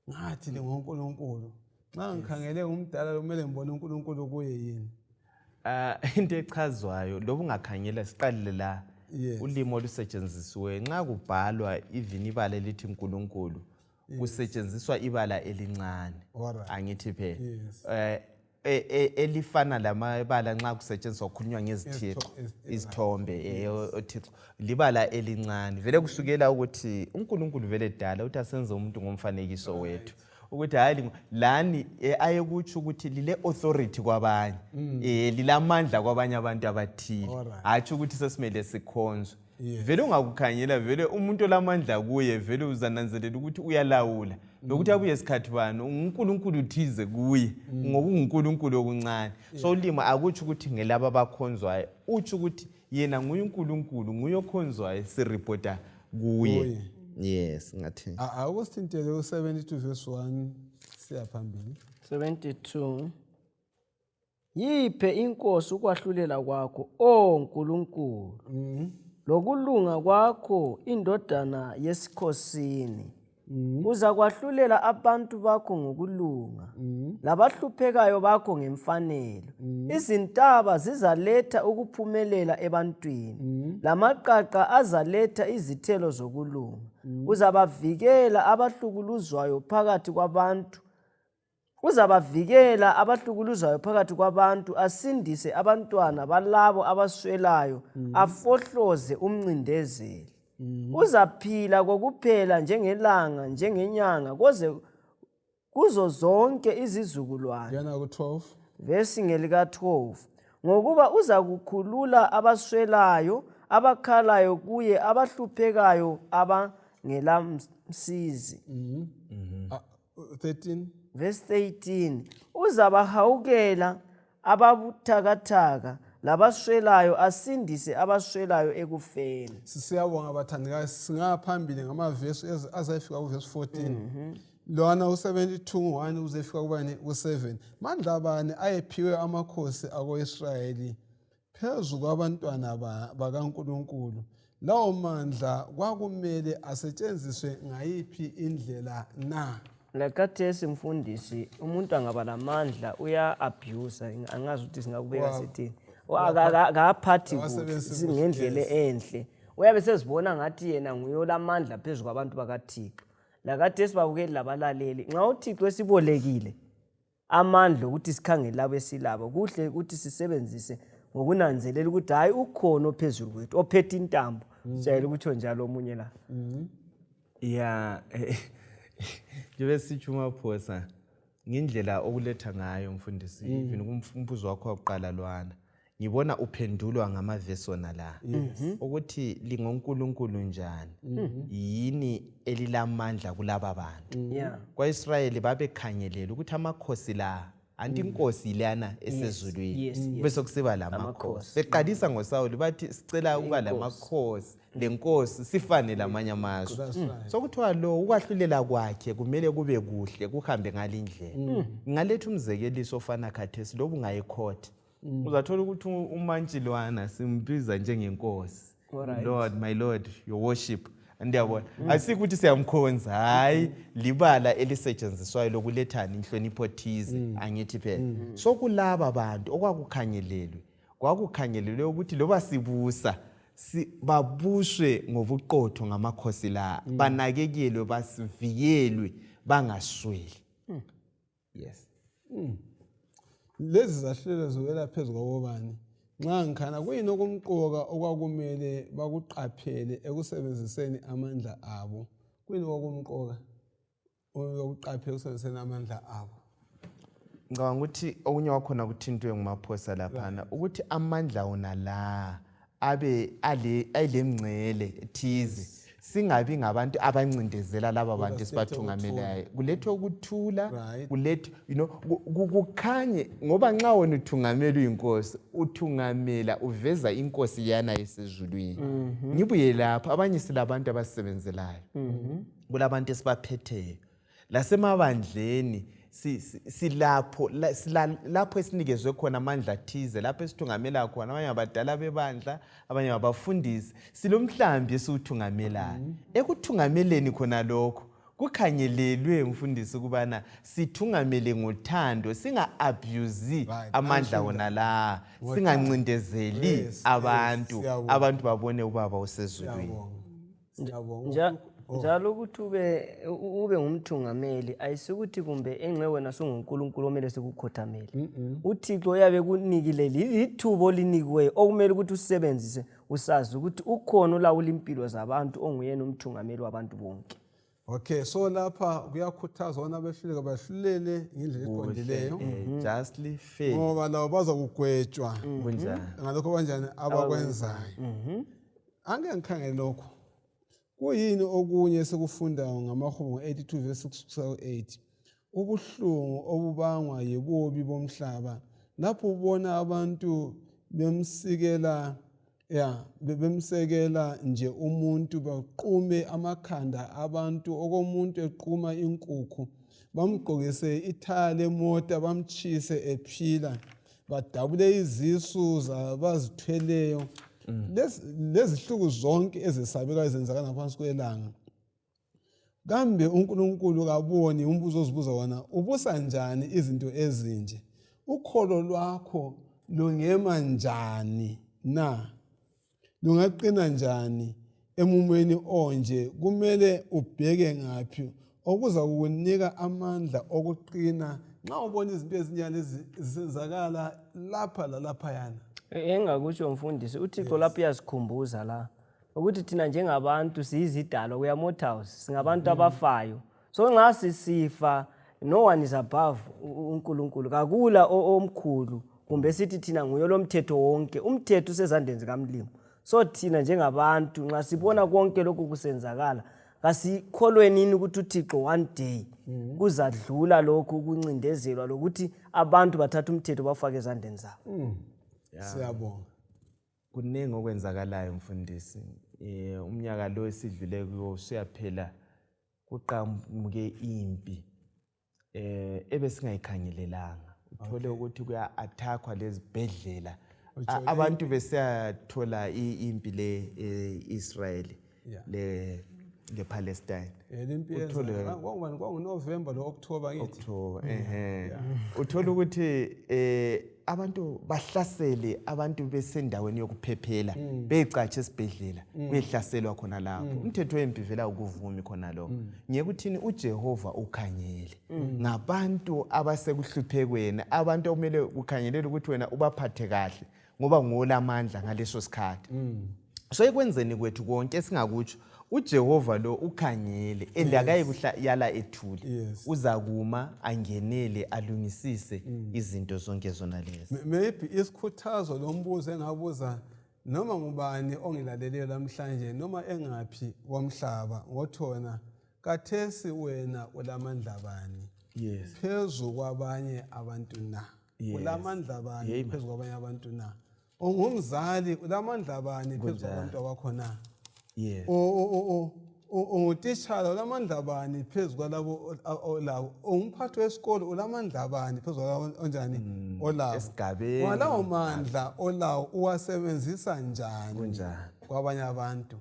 Speaker 1: Ngathi lingoNkulunkulu. Nxa ngikhangele umdala kumele ngibone uNkulunkulu kuye yini.
Speaker 2: Into echazwayo lobu ungakhangela siqalile la ulimo olusetshenzisiwe nxa kubhalwa even ibala elithi uNkulunkulu kusetshenziswa ibala elincane angithi phela elifana lamabala nxa kusetshenziswa kukhulunywa ngezithixo izithombe othixo libala elincane vele kusukela ukuthi uNkulunkulu vele edala uthi asenze umuntu ngomfanekiso wethu ukuthi hayi lani ayekutsho ukuthi lile authority kwabanye lilamandla kwabanye abantu abathile hathi ukuthi sesimele sikhonzwe vele ungakukhanyela vele umuntu olamandla kuye vele uzananzelela ukuthi uyalawula nokuthi abuye isikhathi bani uNkulunkulu uthize kuye ngoba uNkulunkulu okuncane so ulima akutsho ukuthi ngelaba abakhonzwayo utsho ukuthi yena nguye uNkulunkulu nguye okhonzwayo sireporta kuye. Yes, ngathi.
Speaker 1: Akusithintele u72 verse 1 siya phambili.
Speaker 3: 72 Yiphe inkosi ukwahlulela kwakho o Nkulunkulu. Lokulunga kwakho indodana yesikhosini. Uza kwahlulela abantu bakho ngokulunga. Labahluphekayo bakho ngemfanelo. Izintaba zizaletha ukuphumelela ebantwini. Lamaqaqa azaletha izithelo zokulunga. Uzabavikela abahlukuluzwayo phakathi kwabantu. Uzabavikela abahlukuluzwayo phakathi kwabantu asindise abantwana balabo abaswelayo afohloze umncindezeli. Uzaphila kokuphela njengelanga njengenyanga kuzo zonke izizukulwane.
Speaker 1: Yana ku12
Speaker 3: Verse ngelika 12 ngokuba uzakukhulula abaswelayo abakhalayo kuye abahluphekayo abangelamsizi.
Speaker 1: 13
Speaker 3: Verse 18 uzabahawukela ababuthakathaka labaswelayo asindise abaswelayo ekufeni.
Speaker 1: Siyabonga abathandikazi singaphambili ngamavesi azayifika kuverse 14. Lona u72 1 uzefika kubani u7. Mandla bani ayephiwe amakhosi ako-Israyeli phezu kwabantwana bakaNkulunkulu. Lawo mandla kwakumele asetshenziswe ngayiphi indlela na?
Speaker 3: Lakathesi mfundisi umuntu angaba lamandla uya abuse angazi ukuthi singakubeka sithini. Akaphathi ngendlela enhle. Uyabe sezibona ngathi yena nguye lamandla phezulu kwabantu bakaThixo. Lakathesi babukeli labalaleli nxa uThixo esibolekile amandla ukuthi sikhangele labo esilabo kuhle ukuthi sisebenzise ngokunanzelela ukuthi hayi ukhona ophezulu kwethu ophethe intambo sijayele ukuthi njalo omunye la.
Speaker 2: Yeah. Nje sitsho maphosa ngindlela okuletha ngayo mfundisi even umbuzo wakho waqala lwana ngibona uphendulwa ngamavesi ona la ukuthi lingoNkulunkulu njani yini elilamandla kulaba bantu kwaIsrayeli babekhangelela ukuthi amakhosi la anti inkosi lana esezulwini bese kusiba lamakhosi beqalisa ngoSawuli bathi sicela ukuba lamakhosi lenkosi sifane lamanye amazwe sokuthiwa lo ukwahlulela kwakhe kumele kube kuhle kuhambe ngalindlela ngaletha umzekeliso ofana khathesi lobu ngayikhotha uzathola ukuthi umantshilwana simbiza njengenkosi Lord my Lord your worship ndiyabona asikuthi siyamkhonza hayi libala elisetshenziswayo lokulethana inhlonipho thize angithi phela sokulaba bantu okwakukhangelelwe ukuthi loba sibusa babuswe ngobuqotho ngamakhosi la banakekelwe basivikelwe bangasweli. Yes.
Speaker 1: Lezi zahlelo zowela phezulu kwabani nxa ngikhana kuyini okumqoka okwakumele bakuqaphele ekusebenziseni amandla abo kuyini okumqoka uyokuqaphela ukusebenziseni amandla abo.
Speaker 2: Ngicabanga ukuthi okunye wakhona kuthintwe ngumaphosa laphana ukuthi amandla wona la abe ayilemngcele thize singabi ngabantu abancindezela laba bantu esibathungamelayo kulethwe ukuthula kulethe kukhanye ngoba nxa wena uthungamela uyinkosi uthungamela uveza inkosi yana esezulwini ngibuye lapha abanye silabantu abasebenzelayo kulabantu esibaphetheyo lasemabandleni lapho esinikezwe khona amandla thize lapho esithungamela khona abanye abadala bebandla abanye abafundisi silomhlambi esiwuthungamelayo ekuthungameleni khona lokho kukhangelelwe mfundisi ukubana sithungamele ngothando singa-abuse amandla wona la singancindezeli abantu babone ubaba usezulwini.
Speaker 3: Njalo ukuthi ube ngumthungameli ayisukuthi kumbe enxe wena sunguNkulunkulu omele sikukhothamele. uThixo uyabe kunikile lithubo olinikiweyo okumele ukuthi usebenzise usazi ukuthi ukhona ulawula impilo zabantu onguyena umthungameli wabantu bonke.
Speaker 1: Okay, so lapha kuyakhuthazwa bona abehluleka bahlulele ngendlela eqondileyo
Speaker 2: Justly fair
Speaker 1: ngoba labo bazakugwetshwa ngalokho kanjani abakwenzayo. Angeke ngikhangele lokho. Kuyini okunye sekufundayo ngamahubo 82 verse 6-8 ubuhlungu obubangwa yibobi bomhlaba lapho ubona abantu bemsekela nje umuntu baqume amakhanda abantu okomuntu equma inkukhu bamgqokise ithaya lemota bamchise ephila badabule izisu zabazithweleyo. Lezihluku zonke ezisabeka ezenzakala ngaphansi kwelanga kambe uNkulunkulu kaboni umbuzo ozibuza wona ubusa njani izinto ezinje ukholo lwakho lungema njani na lungaqina njani emumweni onje kumele ubheke ngaphi okuza kukunika amandla okuqina nxa ubona izinto ezinjani zizenzakala lapha lalapha yana.
Speaker 3: Engakutsho mfundisi uThixo lapho uyasikhumbuza la ukuthi thina njengabantu siyizidalwa kuya mortals singabantu abafayo so nxa sisifa no one is above uNkulunkulu kakula omkhulu kumbe sithi thina nguye lomthetho wonke umthetho usezandleni zikaMlimo so thina njengabantu nxa sibona konke lokhu kusenzakala kasikholweni ukuthi uThixo one day kuzadlula lokhu ukuncindezelwa lokuthi abantu bathatha umthetho bafake ezandleni zabo.
Speaker 1: Siyabonga.
Speaker 2: Kuningi okwenzakalayo mfundisi. Umnyaka lo esidlule kuyo usuyaphela kuqhamuke impi ebesingayikhangelelanga. Uthole ukuthi kuya-attackwa lezibhedlela. Abantu besiyathola impi le-Israel le-Palestine.
Speaker 1: November lo October ngithi.
Speaker 2: Uthola ukuthi abantu bahlasele abantu besendaweni yokuphephela becatshe esibhedlela behlaselwa khona lapho umthetho wempi vela ukuvumi khona lo ngiyekuthini uJehova ukhangele ngabantu abasekuhluphekweni abantu okumele ukhangelele ukuthi wena ubaphathe kahle ngoba ngolamandla ngaleso sikhathi so ekwenzeni kwethu konke esingakutsho uJehova lo ukhangele endakayi yala ethuli uzakuma angenele alungisise izinto zonke zona lezi.
Speaker 1: Maybe isikhuthazo lombuzo engabuza noma ngubani ongilaleleyo namhlanje noma engaphi womhlaba ngothona kathesi wena ulamandla bani phezu kwabanye abantu na ulamandla bani phezu kwabanye abantu na ungumzali ulamandla bani phezu kwabantu abakhona. Ungutitshala ulamandla bani phezu kwalabo olawo umphathi wesikole ulamandla bani phezu kwalabo onjani olawo
Speaker 2: esigabeni
Speaker 1: walawo mandla olawo uwasebenzisa njani kwabanye abantu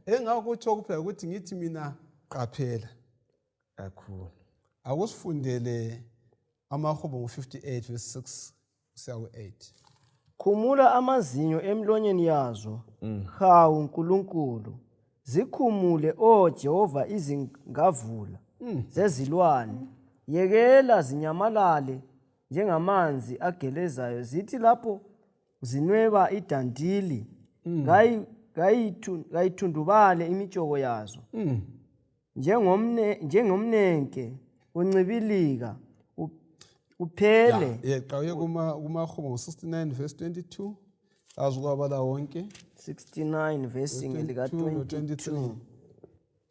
Speaker 1: engakutsho kuphela ukuthi ngithi mina qaphela
Speaker 2: kakhulu
Speaker 1: akusifundele amahubo 58 verse 6-8
Speaker 3: khumula amazinyo emlonyeni yazo hawu Nkulunkulu zikhumule Jehova izingavula zezilwane yekela zinyamalale njengamanzi agelezayo zithi lapho zinweba idandili ngayithundubale imitshoko yazo njengomnenke uncibilika uphele.
Speaker 1: Yeqhawe kumahubo 69 verse 22 azukwabala wonke
Speaker 3: 69 verse lika
Speaker 1: 22
Speaker 3: 22.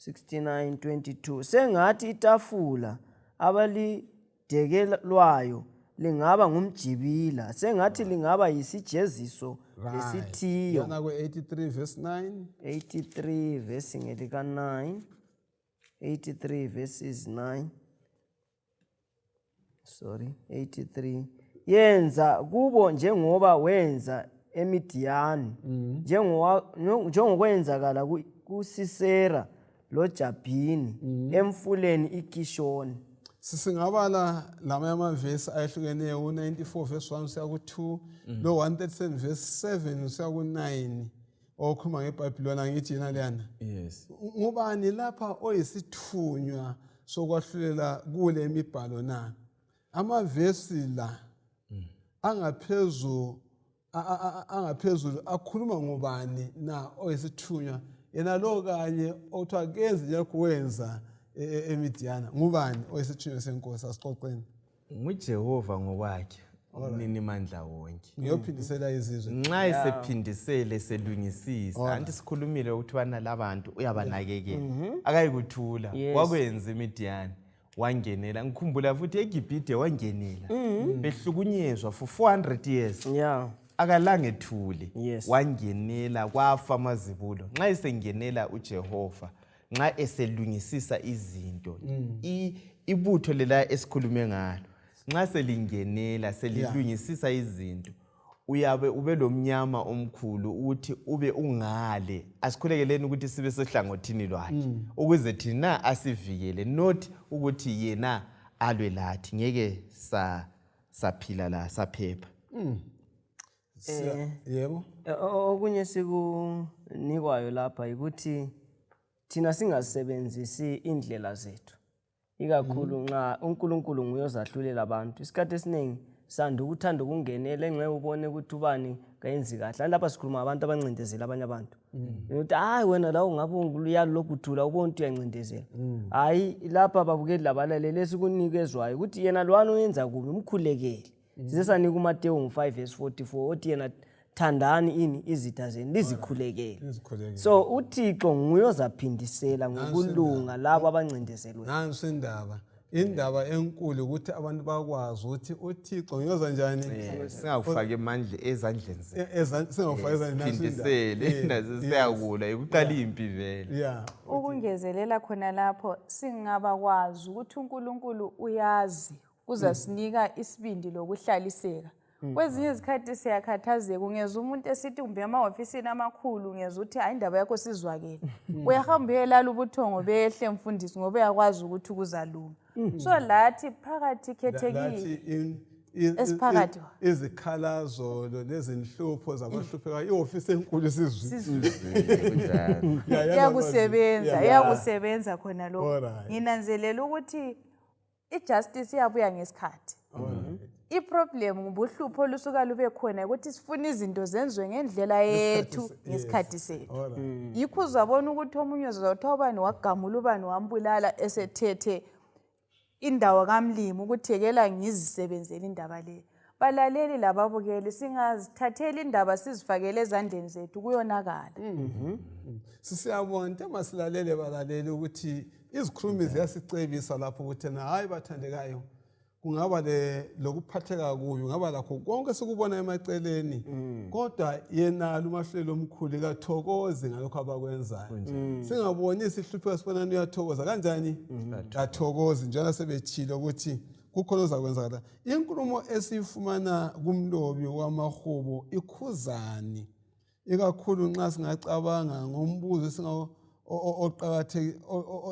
Speaker 3: 69:22 sengathi itafula abalidekelwayo lingaba ngumjibila, sengathi lingaba yisijeziso lesithiyo.
Speaker 1: yana ku 83 verse 9
Speaker 3: 83 verse ngelika 9. 83 verses 9. Sorry, 83. Yenza kubo njengoba wenza eMidiyani, njengokwenzakala kuSisera loJabhini emfuleni iKishoni.
Speaker 1: sisingabala lamanye amavesi ayehlukeneyo u94 verse 1 usiya ku2 lo 137 verse 7 usiya ku9 okhuluma ngeBhabhiloni angithi yena leyana.
Speaker 2: Yes.
Speaker 1: Ngubani lapha oyisithunywa sokwahlulela kule imibhalo na? Amavesi la angaphezulu akhuluma ngubani na oyisithunywa yena lo kanye othiwa kenze njengalokhu wenza eMidiyana? Ngubani oyisithunywa senkosi? Asixoxeni.
Speaker 2: NguJehova ngokwakhe umnini mandla wonke.
Speaker 1: Ngiyophindisela izizwe.
Speaker 2: Nxa esephindisele selungisisa anti sikhulumile ukuthi bana labantu uyabanakekela akayikuthula wakwenza eMidiyani wangenela. Ngikhumbula futhi eGibhithe wangenela behlukunyezwa for 400 years.
Speaker 3: Yeah.
Speaker 2: Akalange ethule.
Speaker 3: Yes.
Speaker 2: Wangenela kwafa amazibulo. Nxa esengenela uJehova, nxa eselungisisa izinto, ibutho lela esikhulume ngalo, nxa selingenela selilungisisa izinto, uyabe ube lomnyama omkhulu ukuthi ube ungale. Asikhulekeleni ukuthi sibe sehlangothini lwakhe ukuze thina asivikele, not ukuthi yena alwe lathi. Ngeke saphila la saphepha.
Speaker 1: Yebo.
Speaker 3: Okunye sikunikwayo lapha ukuthi thina singasebenzisi indlela zethu, ikakhulu nxa uNkulunkulu nguye ozahlulela abantu. Isikhathi esiningi sanda ukuthanda ukungenela enxa ubone ukuthi ubani kayenzi kahle. Lapha sikhuluma abantu abancindezela abanye abantu. Ukuthi hayi wena la ungabe unguluyalo lokuthula ubone ukuthi uyancindezela. Hayi lapha babukeli labalaleli esikunikezwayo ukuthi yena lwana oyenza kubi umkhulekele. Sisesanika uMateyu 5 verse 44 othi yena thandani izitha zenu lizikhulekele. So uThixo nguye ozaphindisela ngokulunga labo abancindezelwe.
Speaker 1: Nansi indaba enkulu ukuthi abantu bakwazi ukuthi uThixo nguye njani
Speaker 2: Singakufaka emandla ezandleni zethu.
Speaker 1: singafaka ezandleni
Speaker 2: Phindisele nazo siyakula ukuqala impi vele.
Speaker 1: yeah.
Speaker 4: Ukungezelela khona lapho singabakwazi ukuthi uNkulunkulu uyazi uzasinika isibindi lokuhlaliseka. Kwezinye izikhathi siyakhathazeka, ungeza umuntu esithi umbe emahofisini amakhulu ungeza uthi hayi indaba yakho sizwakele. Uyahamba uyelala ubuthongo behle mfundisi ngoba uyakwazi ukuthi kuzalunga. So lathi phakathi khethekile esiphakathi
Speaker 1: izikhalazo lezinhlupho zabahluphekayo ihofisi enkulu
Speaker 4: iyakusebenza khona lokho. Nginanzelela ukuthi ijustice iyabuya ngesikhathi. Iproblem ubuhlupho olusuka lube khona ukuthi sifuna izinto zenziwe ngendlela yethu ngesikhathi sethu. Yikho uzabona ukuthi omunye uzothoba ubani wagamula ubani wambulala esethethe indawo kaMlimi ukuthi yekela ngizisebenzele indaba le. Balaleli lababukeli singazithathela indaba sizifakele ezandleni zethu kuyonakala.
Speaker 1: Sisiyabona into masilalele balaleli ukuthi izikhulumi ziyasicebisa lapho ukuthi na hayi bathandekayo kungaba lokuphatheka kubi ngaba lakho konke sikubona emaceleni kodwa yena lumahlelo omkhulu kathokoze ngalokho abakwenzayo. Singaboni isihlupheko sifana uyathokoza kanjani kathokoze njalo sebechile ukuthi kukhona ozakwenzakala. Inkulumo esifumana kumlobi wamahubo ikhuzani ikakhulu nxa singacabanga ngombuzo oqakatheke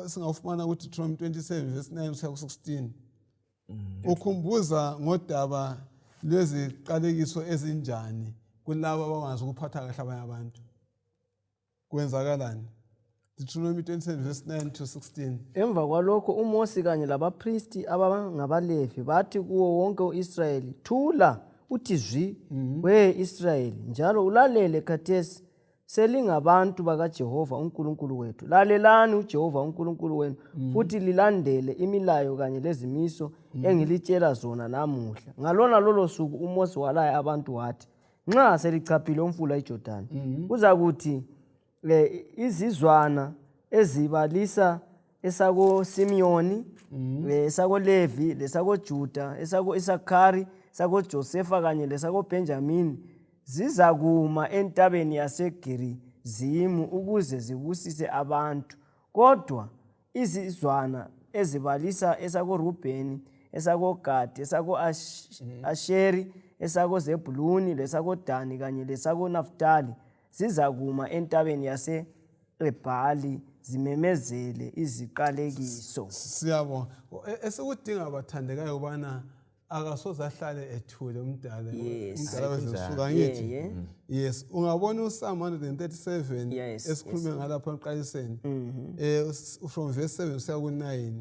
Speaker 1: singawufumana ukuthi Deuteronomy 27 verse 9 kuya ku16. Ukhumbuza ngodaba lweziqalekiso ezinjani kulabo abangazi ukuphatha kahle abanye abantu. Kwenzakalani? Deuteronomy 27 verse 9 to 16.
Speaker 3: Emva kwalokho uMosi kanye labapristi abangabalevi bathi kuwo wonke uIsrayeli, thula uthi zwi we Israyeli njalo ulalele khathesi selingabantu bakaJehova uNkulunkulu wethu. Lalelani uJehova uNkulunkulu wenu futhi lilandele imilayo kanye lezimiso engilitshela zona namuhla. Ngalona lolo suku uMose walaya abantu wathi, nxa selichaphile umfula iJordani, kuzakuthi izizwana ezibalisa esako-Simeoni, esako-Levi, lesako-Juda, esako-Isakhari, esako-Josefa kanye lesako-Benjamini zizakuma entabeni yaseGerizimu ukuze zibusise abantu. Kodwa izizwana ezibalisa esako-Rubheni, esako-Gadi, esako-Asheri, esako-Zebhuluni, lesako-Dani kanye lesako-Naftali zizakuma entabeni yase-Ebhali zimemezele iziqalekiso.
Speaker 1: Siyabonga. Esikudinga bathandekayo ubana akasoze ahlale ethule umdala. Umdala wezinsuku ngithi. Yes, ungabona uPsalm 137 esikhulume ngalapha eqaliseni. From verse 7 kuya ku9.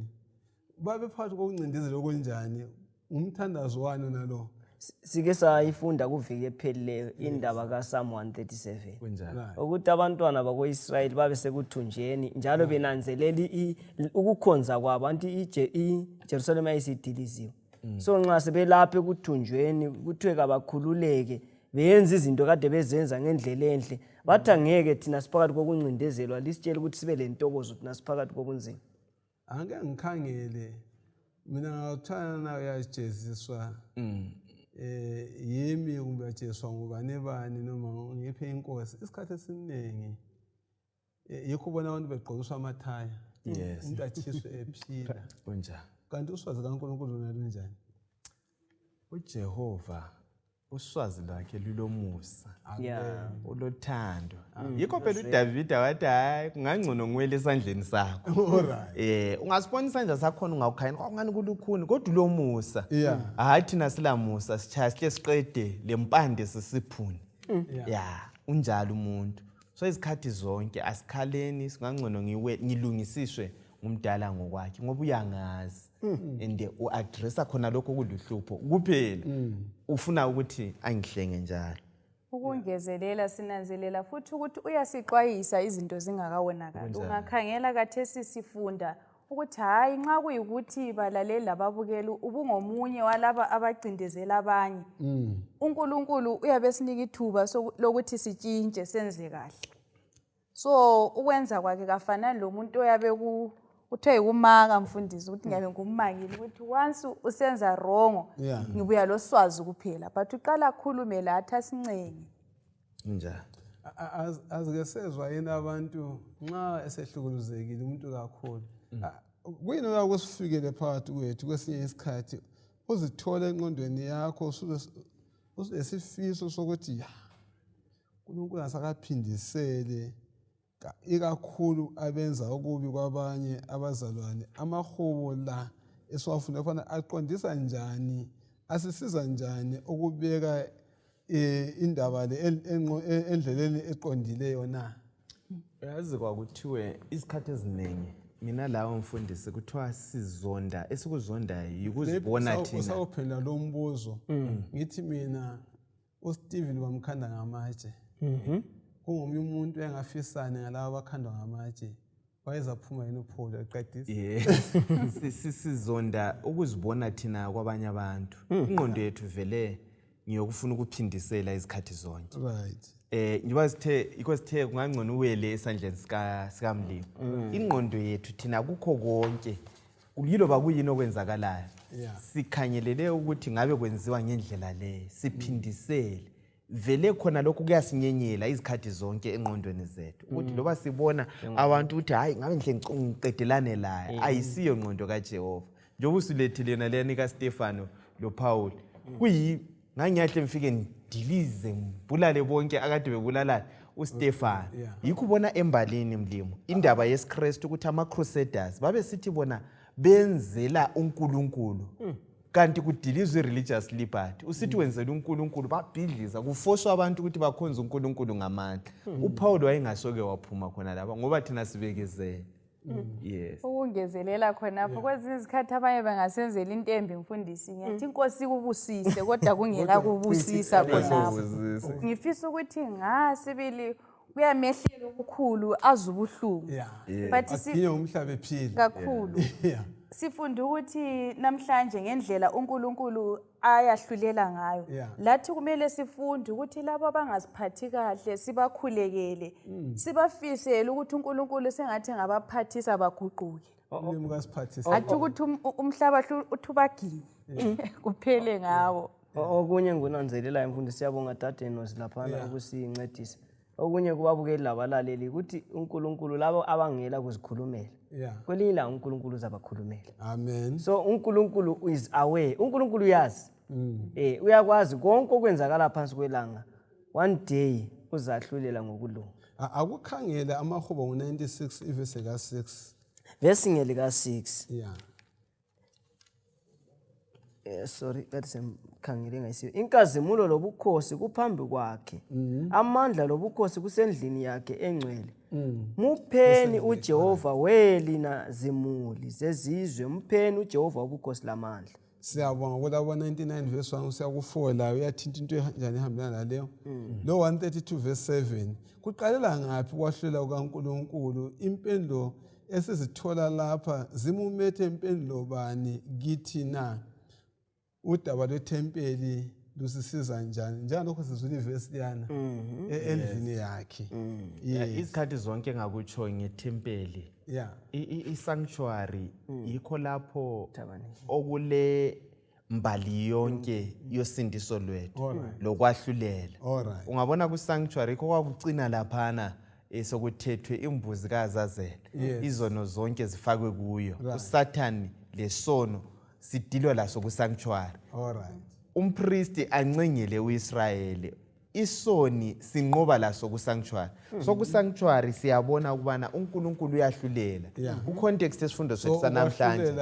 Speaker 1: Babe phakathi kokuncindezela okunjani? Umthandazo wani nalo?
Speaker 3: Sike sayifunda kuviki ephelileyo indaba kaPsalm 137 ukuthi abantwana bako-Israyeli babe sekuthunjeni njalo benanzeleli ukukhonza kwabo anti iJerusalema isidiliziwe. So nxa sebelapha ekuthunjweni kuthiwe kabakhululeke beyenza izinto kade bezenza ngendlela enhle, bathi angeke thina siphakathi kokuncindezelwa lisitshele ukuthi sibe lentokozo thina siphakathi kobunzima.
Speaker 1: Angeke ngikhangele mina ngathana uyajeziswa yimi kumbe yajeswa ngubani bani noma ngiphe inkosi isikhathi esiningi yikho ubona abantu begqokiswa amathaya umuntu athiswe ephila
Speaker 2: kunjani
Speaker 1: kanti uswazi kaNkulunkulu nalo njani
Speaker 2: uJehova uswazi lwakhe lulomusa ulothando yikho phela uDavid wathi hayi kungangcono ngwele esandleni sakho ungasibona isandla sakho ungawukhayini kwangani kulukhuni kodwa ulomusa hayi thina silamusa sichaya sihle siqede lempande sisiphuni unjalo umuntu so izikhathi zonke asikhaleni singangcono ngilungisiswe ngumdala ngokwakhe ngoba uyangazi and uaddressa khona lokho kuluhlupho kuphela ufuna ukuthi angihlenge njalo.
Speaker 4: Ukungezelela sinanzelela futhi ukuthi uyasixwayisa izinto zingakawonakali. Ungakhangela kathesi sifunda ukuthi hayi nxa kuyikuthi balaleli lababukeli ubungomunye walaba abacindezela abanye. uNkulunkulu uyabe sinika ithuba lokuthi sitshintshe senze kahle. So ukwenza kwakhe kafanani lo muntu oyabe uthe ukumaka mfundisi ukuthi ngabe ngumangile ukuthi once usenza wrong ngibuya loswazi kuphela but uqala khulume lathi asincenge.
Speaker 2: Njani?
Speaker 1: Azike sezwa yena abantu nxa esehlukuluzekile umuntu kakhulu. Kuyini okusifike phakathi kwethu kwesinye isikhathi uzithola enqondweni yakho usulesifiso sokuthi uNkulunkulu asakaphindisele ikakhulu abenza okubi kwabanye abazalwane amahubo la esiwafunda kufana aqondisa njani asisiza njani ukubeka indaba le endleleni eqondileyo na.
Speaker 2: Yazi kwakuthiwe isikhathi eziningi mina lawo mfundisi kuthiwa sizonda esikuzondayo yikuzibona thina.
Speaker 1: Usawuphendula lo mbuzo ngithi mina uSteven bamkhanda ngamatshe. Kungomnye umuntu engafisane ngalabo abakhandwa ngamatshe wayezaphuma yena uPaul aqedisa.
Speaker 2: Sizonda ukuzibona thina kwabanye abantu. Ingqondo yethu vele ngiyokufuna ukuphindisela izikhathi zonke.
Speaker 1: Right.
Speaker 2: Njengoba sithe kungangcono uwele esandleni sikamlimo. Ingqondo yethu thina kukho konke yilo bakuyini okwenzakalayo. Sikhangelele ukuthi ngabe kwenziwa ngendlela le siphindisele. Vele khona lokho kuyasinyenyela izikhathi zonke engqondweni zethu ukuthi loba sibona abantu ukuthi hayi ngabe nhle ngiqedelane laye ayisiyo ngqondo kaJehova njengoba usulethile yena leni kaStefano lo Paul ngangiyahle mfike ngidilize ngibulale bonke akade bebulalana uStefano yikho ubona embalini mlimo indaba yesiKristu ukuthi ama-Crusaders babe sithi bona benzela uNkulunkulu kanti kudilizwe religious liberty usithi wenzela uNkulunkulu babhidliza kufoswa abantu ukuthi bakhonze uNkulunkulu ngamandla. uPaul wayengasoke waphuma khona lapha ngoba thina sibekezele. Yes.
Speaker 4: Ukungezelela khonapho kwezinye izikhathi abanye bangasenzela intembi mfundisi ngiyathi inkosi kubusise kodwa kungela kubusisa khonapho. Ngifisa ukuthi ngasibili kuyamehlela okukhulu azubuhlungu. But
Speaker 1: aginye umhlaba ephila
Speaker 4: kakhulu sifunda ukuthi namhlanje ngendlela uNkulunkulu ayahlulela ngayo lathi kumele sifunde ukuthi labo abangaziphathi kahle sibakhulekele sibafisele ukuthi uNkulunkulu sengathi ngabaphathisa baguquke
Speaker 1: ulimi kasiphathisa
Speaker 4: athi ukuthi umhlaba uthubaginye kuphele ngawo.
Speaker 3: Okunye ngunanzelelayo mfundisi siyabonga dade nozilaphana ukusincedisa. Okunye kubabukeli labalaleli ukuthi uNkulunkulu labo abangela kuzikhulumela. Kwelinye ilanga uNkulunkulu uzabakhulumela.
Speaker 1: Amen.
Speaker 3: So uNkulunkulu is aware. uNkulunkulu uyazi. Uyakwazi konke okwenzakala phansi kwelanga. One day uzahlulela ngokulunga.
Speaker 1: Akukhangela amahubo ngo96 ivesi ka6.
Speaker 3: Verse ngelika 6. Sorry that semkhangele ngayisiwe. Inkazimulo lobukhosi kuphambi kwakhe. Amandla lobukhosi kusendlini yakhe engcwele. Mupheni uJehova welina zimuli zezizwe, mupheni uJehova ubukhosi lamandla.
Speaker 1: Siyabonga kulabo 99 verse 1 siyakufola uyathinta into enjani ihambelana naleyo. Lo 132 verse 7 kuqalela ngaphi kwahlela kukaNkulunkulu? Impendulo esizithola lapha zimumethe impendulo bani kithi na? Udaba lwethempeli lusisiza njani? Njalo lokho sizula ivesi liyana endlini yakhe.
Speaker 2: Izikhathi zonke ngakutsho ngethempeli. I-sanctuary yikho lapho okule mbali yonke yosindiso lwethu lokwahlulela. Ungabona ku-sanctuary yikho kwakucina laphana sokuthethwe imbuzi kaZazela. Izono zonke zifakwe kuyo. uSathani lesono sidilwa laso ku-sanctuary. Umpristi ancengele uIsrayeli. Isoni sinqoba laso ku-sanctuary. So ku-sanctuary siyabona ukubana uNkulunkulu uyahlulela. Ku-context esifundo sethu sanamhlanje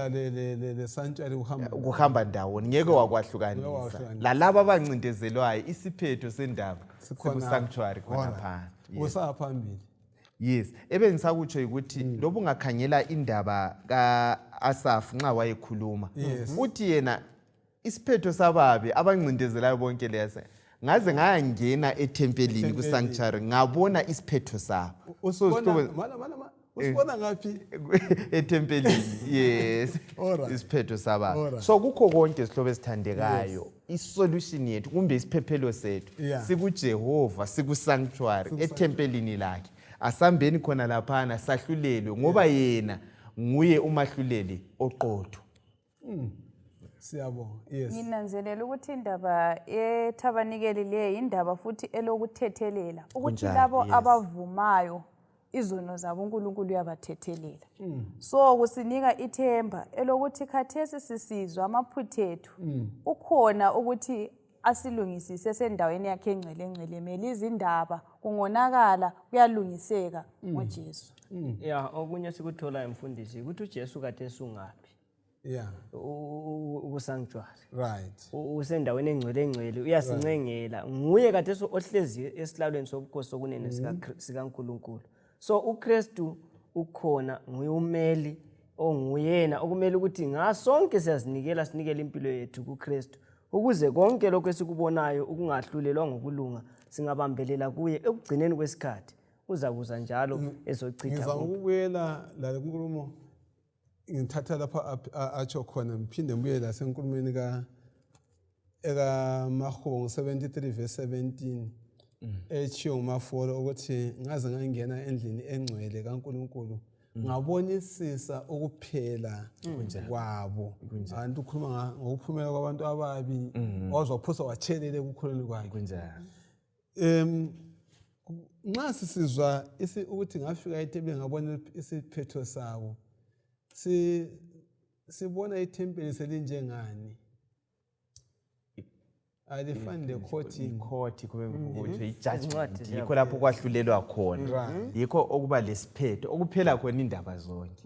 Speaker 1: le sanctuary
Speaker 2: kuhamba ndawoni ngeke wakwahlukanisa. Lalabo abancindezelwayo isiphetho sendaba ku-sanctuary khona phana.
Speaker 1: Usaphambili.
Speaker 2: Yes, ebengisakutsho ukuthi lobu ungakhangela indaba kaAsaf nxa wayekhuluma uthi yena isiphetho sababe abancindezelayo bonke lesa ngaze ngayangena ethempelini ku-sanctuary ngabona isiphetho sabo.
Speaker 1: Usibona ngaphi?
Speaker 2: Ethempelini. Yes. Isiphetho sababe. So kukho konke sihlobo esithandekayo isolution yethu kumbe isiphephelo sethu sikuJehova siku-sanctuary ethempelini lakhe. Asambeni khona laphana sahlulelwe ngoba yena nguye umahluleli oqotho.
Speaker 1: Siyabonga.
Speaker 4: Nginanzelela ukuthi indaba ethabanikeli le indaba futhi elokuthethelela ukuthi labo abavumayo izono zabo uNkulunkulu uyabathethelela. So kusinika ithemba elokuthi khathesi sisizwa amaphutha ethu ukhona ukuthi asilungisise sendaweni yakhe engcele mele izindaba kungonakala kuyalungiseka ngoJesu.
Speaker 3: Okunye sikuthola emfundisi ukuthi uJesu kade sungaphi. Usanctuary. Usendaweni engcwele uyasincengela. Nguye kade ohlezi esihlalweni sobukhosi sokunene sikaNkulunkulu. So uKristu ukhona nguye umeli onguyena okumele ukuthi ngasonke siyazinikela sinikele impilo yethu kuKristu ukuze konke lokho esikubonayo ukungahlulelwa ngokulunga singabambelela kuye ekugcineni kwesikhathi uzakuza njalo ezochitha.
Speaker 1: Ngizakubuyela la nkulumo ngithatha lapha atsho khona mphinde ngibuye la senkulumeni mahubo 73 verse 17 echiyo ngumafolo ukuthi ngaze ngangena endlini engcwele kaNkulunkulu ngabonisisa ukuphela kwabo. Abantu ukhuluma ngokuphumela kwabantu ababi wazwaphosa watshelele ukukholweni kwakhe. Nxa sisizwa ukuthi ngafika ethempelini ngabona isiphetho sabo sibona ithempeli selinjengani. Alifani
Speaker 2: le-court kube ukuthi i-judgment yikho lapho kwahlulelwa khona. Yikho okuba lesiphetho okuphela khona indaba zonke.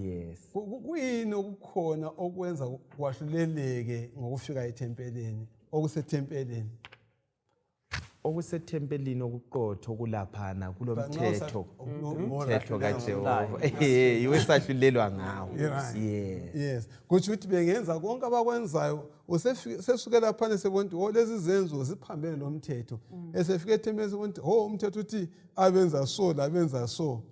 Speaker 2: Yes.
Speaker 1: Kuyini okukhona okwenza kwahluleleke ngokufika ethempelini okusethempelini?
Speaker 2: okusethempelini okuqotho kulaphana kulomthetho
Speaker 1: More
Speaker 2: umthetho
Speaker 1: like
Speaker 2: kaJehova yiwe sahlulelwa ngawo. Yes.
Speaker 1: Yes. Kuthi ukuthi bengenza konke abakwenzayo usesukela phana sebonke lezi zenzo ziphambene nomthetho. Esefike ethembeni sebonke umthetho uthi abenza so labenza so.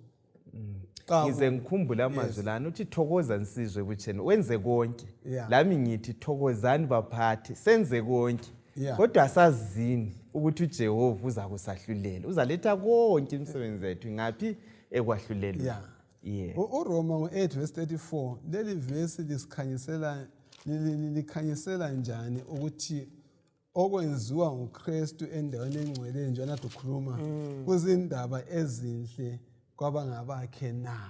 Speaker 2: Ngize ngikhumbula amazwi lana uthi thokoza nsizwe ebutheni wenze konke. Lami ngithi thokozani baphathi senze konke. Kodwa asazini ukuthi uJehova uza kusahlulela. Uzaletha konke imisebenzi yethu ngaphi ekwahlulelwa. Yeah.
Speaker 1: uRoma 8:34 leli verse likhanyisela njani ukuthi okwenziwa nguKristu endaweni engcwele njalo adukhuluma kuzindaba ezinhle kwabangabakhe na.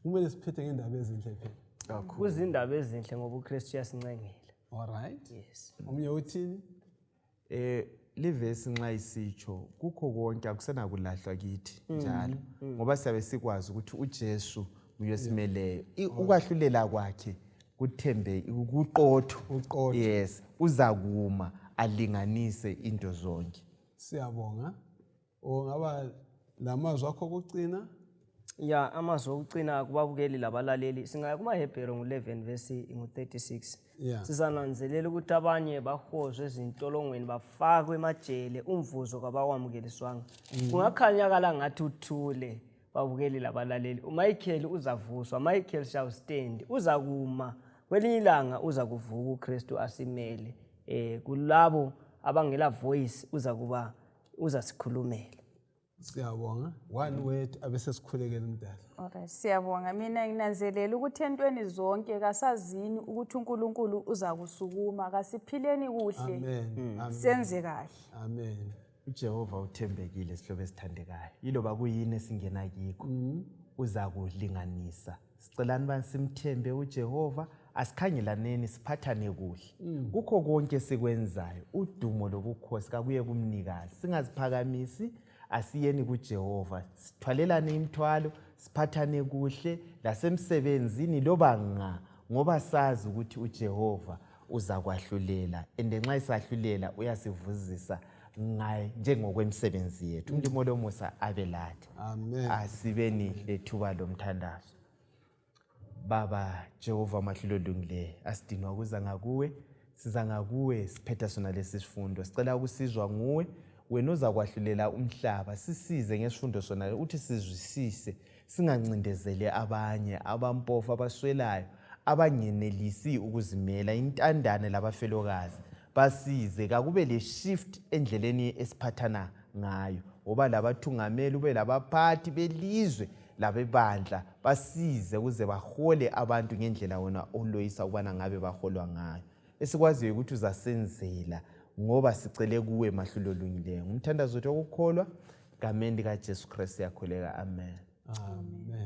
Speaker 1: Kumele siphethe ngendaba ezinhle phela.
Speaker 3: Kuzindaba ezinhle ngoba uKristu uyasincengela.
Speaker 1: All right.
Speaker 3: Yes.
Speaker 1: Omnye uthini?
Speaker 2: Livesi nxa isitsho kukho konke akusena kulahlwa kithi njalo ngoba siyabe sikwazi ukuthi uJesu uyesimeleyo ukwahlulela kwakhe kuthembe kuqotho. Yes, uzakuma alinganise into zonke.
Speaker 1: Siyabonga. Ngaba lamazwi akho okucina?
Speaker 3: Ya amazwi okucina kubabukeli labalaleli singaya kumaHebheru 11 verse 36. Sizananzelela ukuthi abanye bahozwe ezintolongweni bafakwe emajele umvuzo kabawamukeliswanga. Kungakhanyakala ngathi uthule babukeli labalaleli. uMichael uzavuswa, Michael shall stand. Uzakuma kwelinye ilanga uza kuvuka uKristu asimele. Kulabo abangela voice uzasikhulumela.
Speaker 1: Siyabonga. One word abese sikhulekela umdala.
Speaker 4: Alright, siyabonga. Mina nginanzelela ukuthi entweni zonke kasazini ukuthi uNkulunkulu uza kusukuma, kasiphileni kuhle.
Speaker 1: Amen.
Speaker 4: Senze kahle.
Speaker 1: Amen.
Speaker 2: uJehova uthembekile sihlobo esithandekayo. Yiloba kuyini esingena kikho uza kulinganisa. Sicelani basimthembe uJehova asikhangelaneni siphathane kuhle. Kukho konke sikwenzayo udumo lobukhosi kabuye kumnikazi. Singaziphakamisi asiyeni kuJehova sithwalelane imithwalo siphathane kuhle lasemsebenzini loba ngoba sazi ukuthi uJehova uza kwahlulela nxa isahlulela uyasivuzisa ngaye njengokwemsebenzi yethu. Umlimo lomusa abelathi.
Speaker 1: Amen.
Speaker 2: Asibeni lethuba lomthandazo. Baba Jehova mahlulo lungileyo asidinwa ukuza ngakuwe siza ngakuwe siphetha sona lesi sifundo sicela ukusizwa nguwe wena uzakwahlulela umhlaba sisize ngesifundo sona uthi sizwisise singancindezele abanye abampofu abaswelayo abangenelisi ukuzimela intandane labafelokazi basize kakube le shift endleleni esiphathana ngayo ngoba labathungameli ube labaphathi belizwe labebandla basize ukuze bahole abantu ngendlela wena oloyisa ukubana ngabe baholwa ngayo esikwaziyo ukuthi uzasenzela ngoba sicele kuwe mahlulo lungileyo. Ngumthandazo wethu okukholwa ngameni kaJesu Kristu yakholeka. Amen.
Speaker 1: Amen.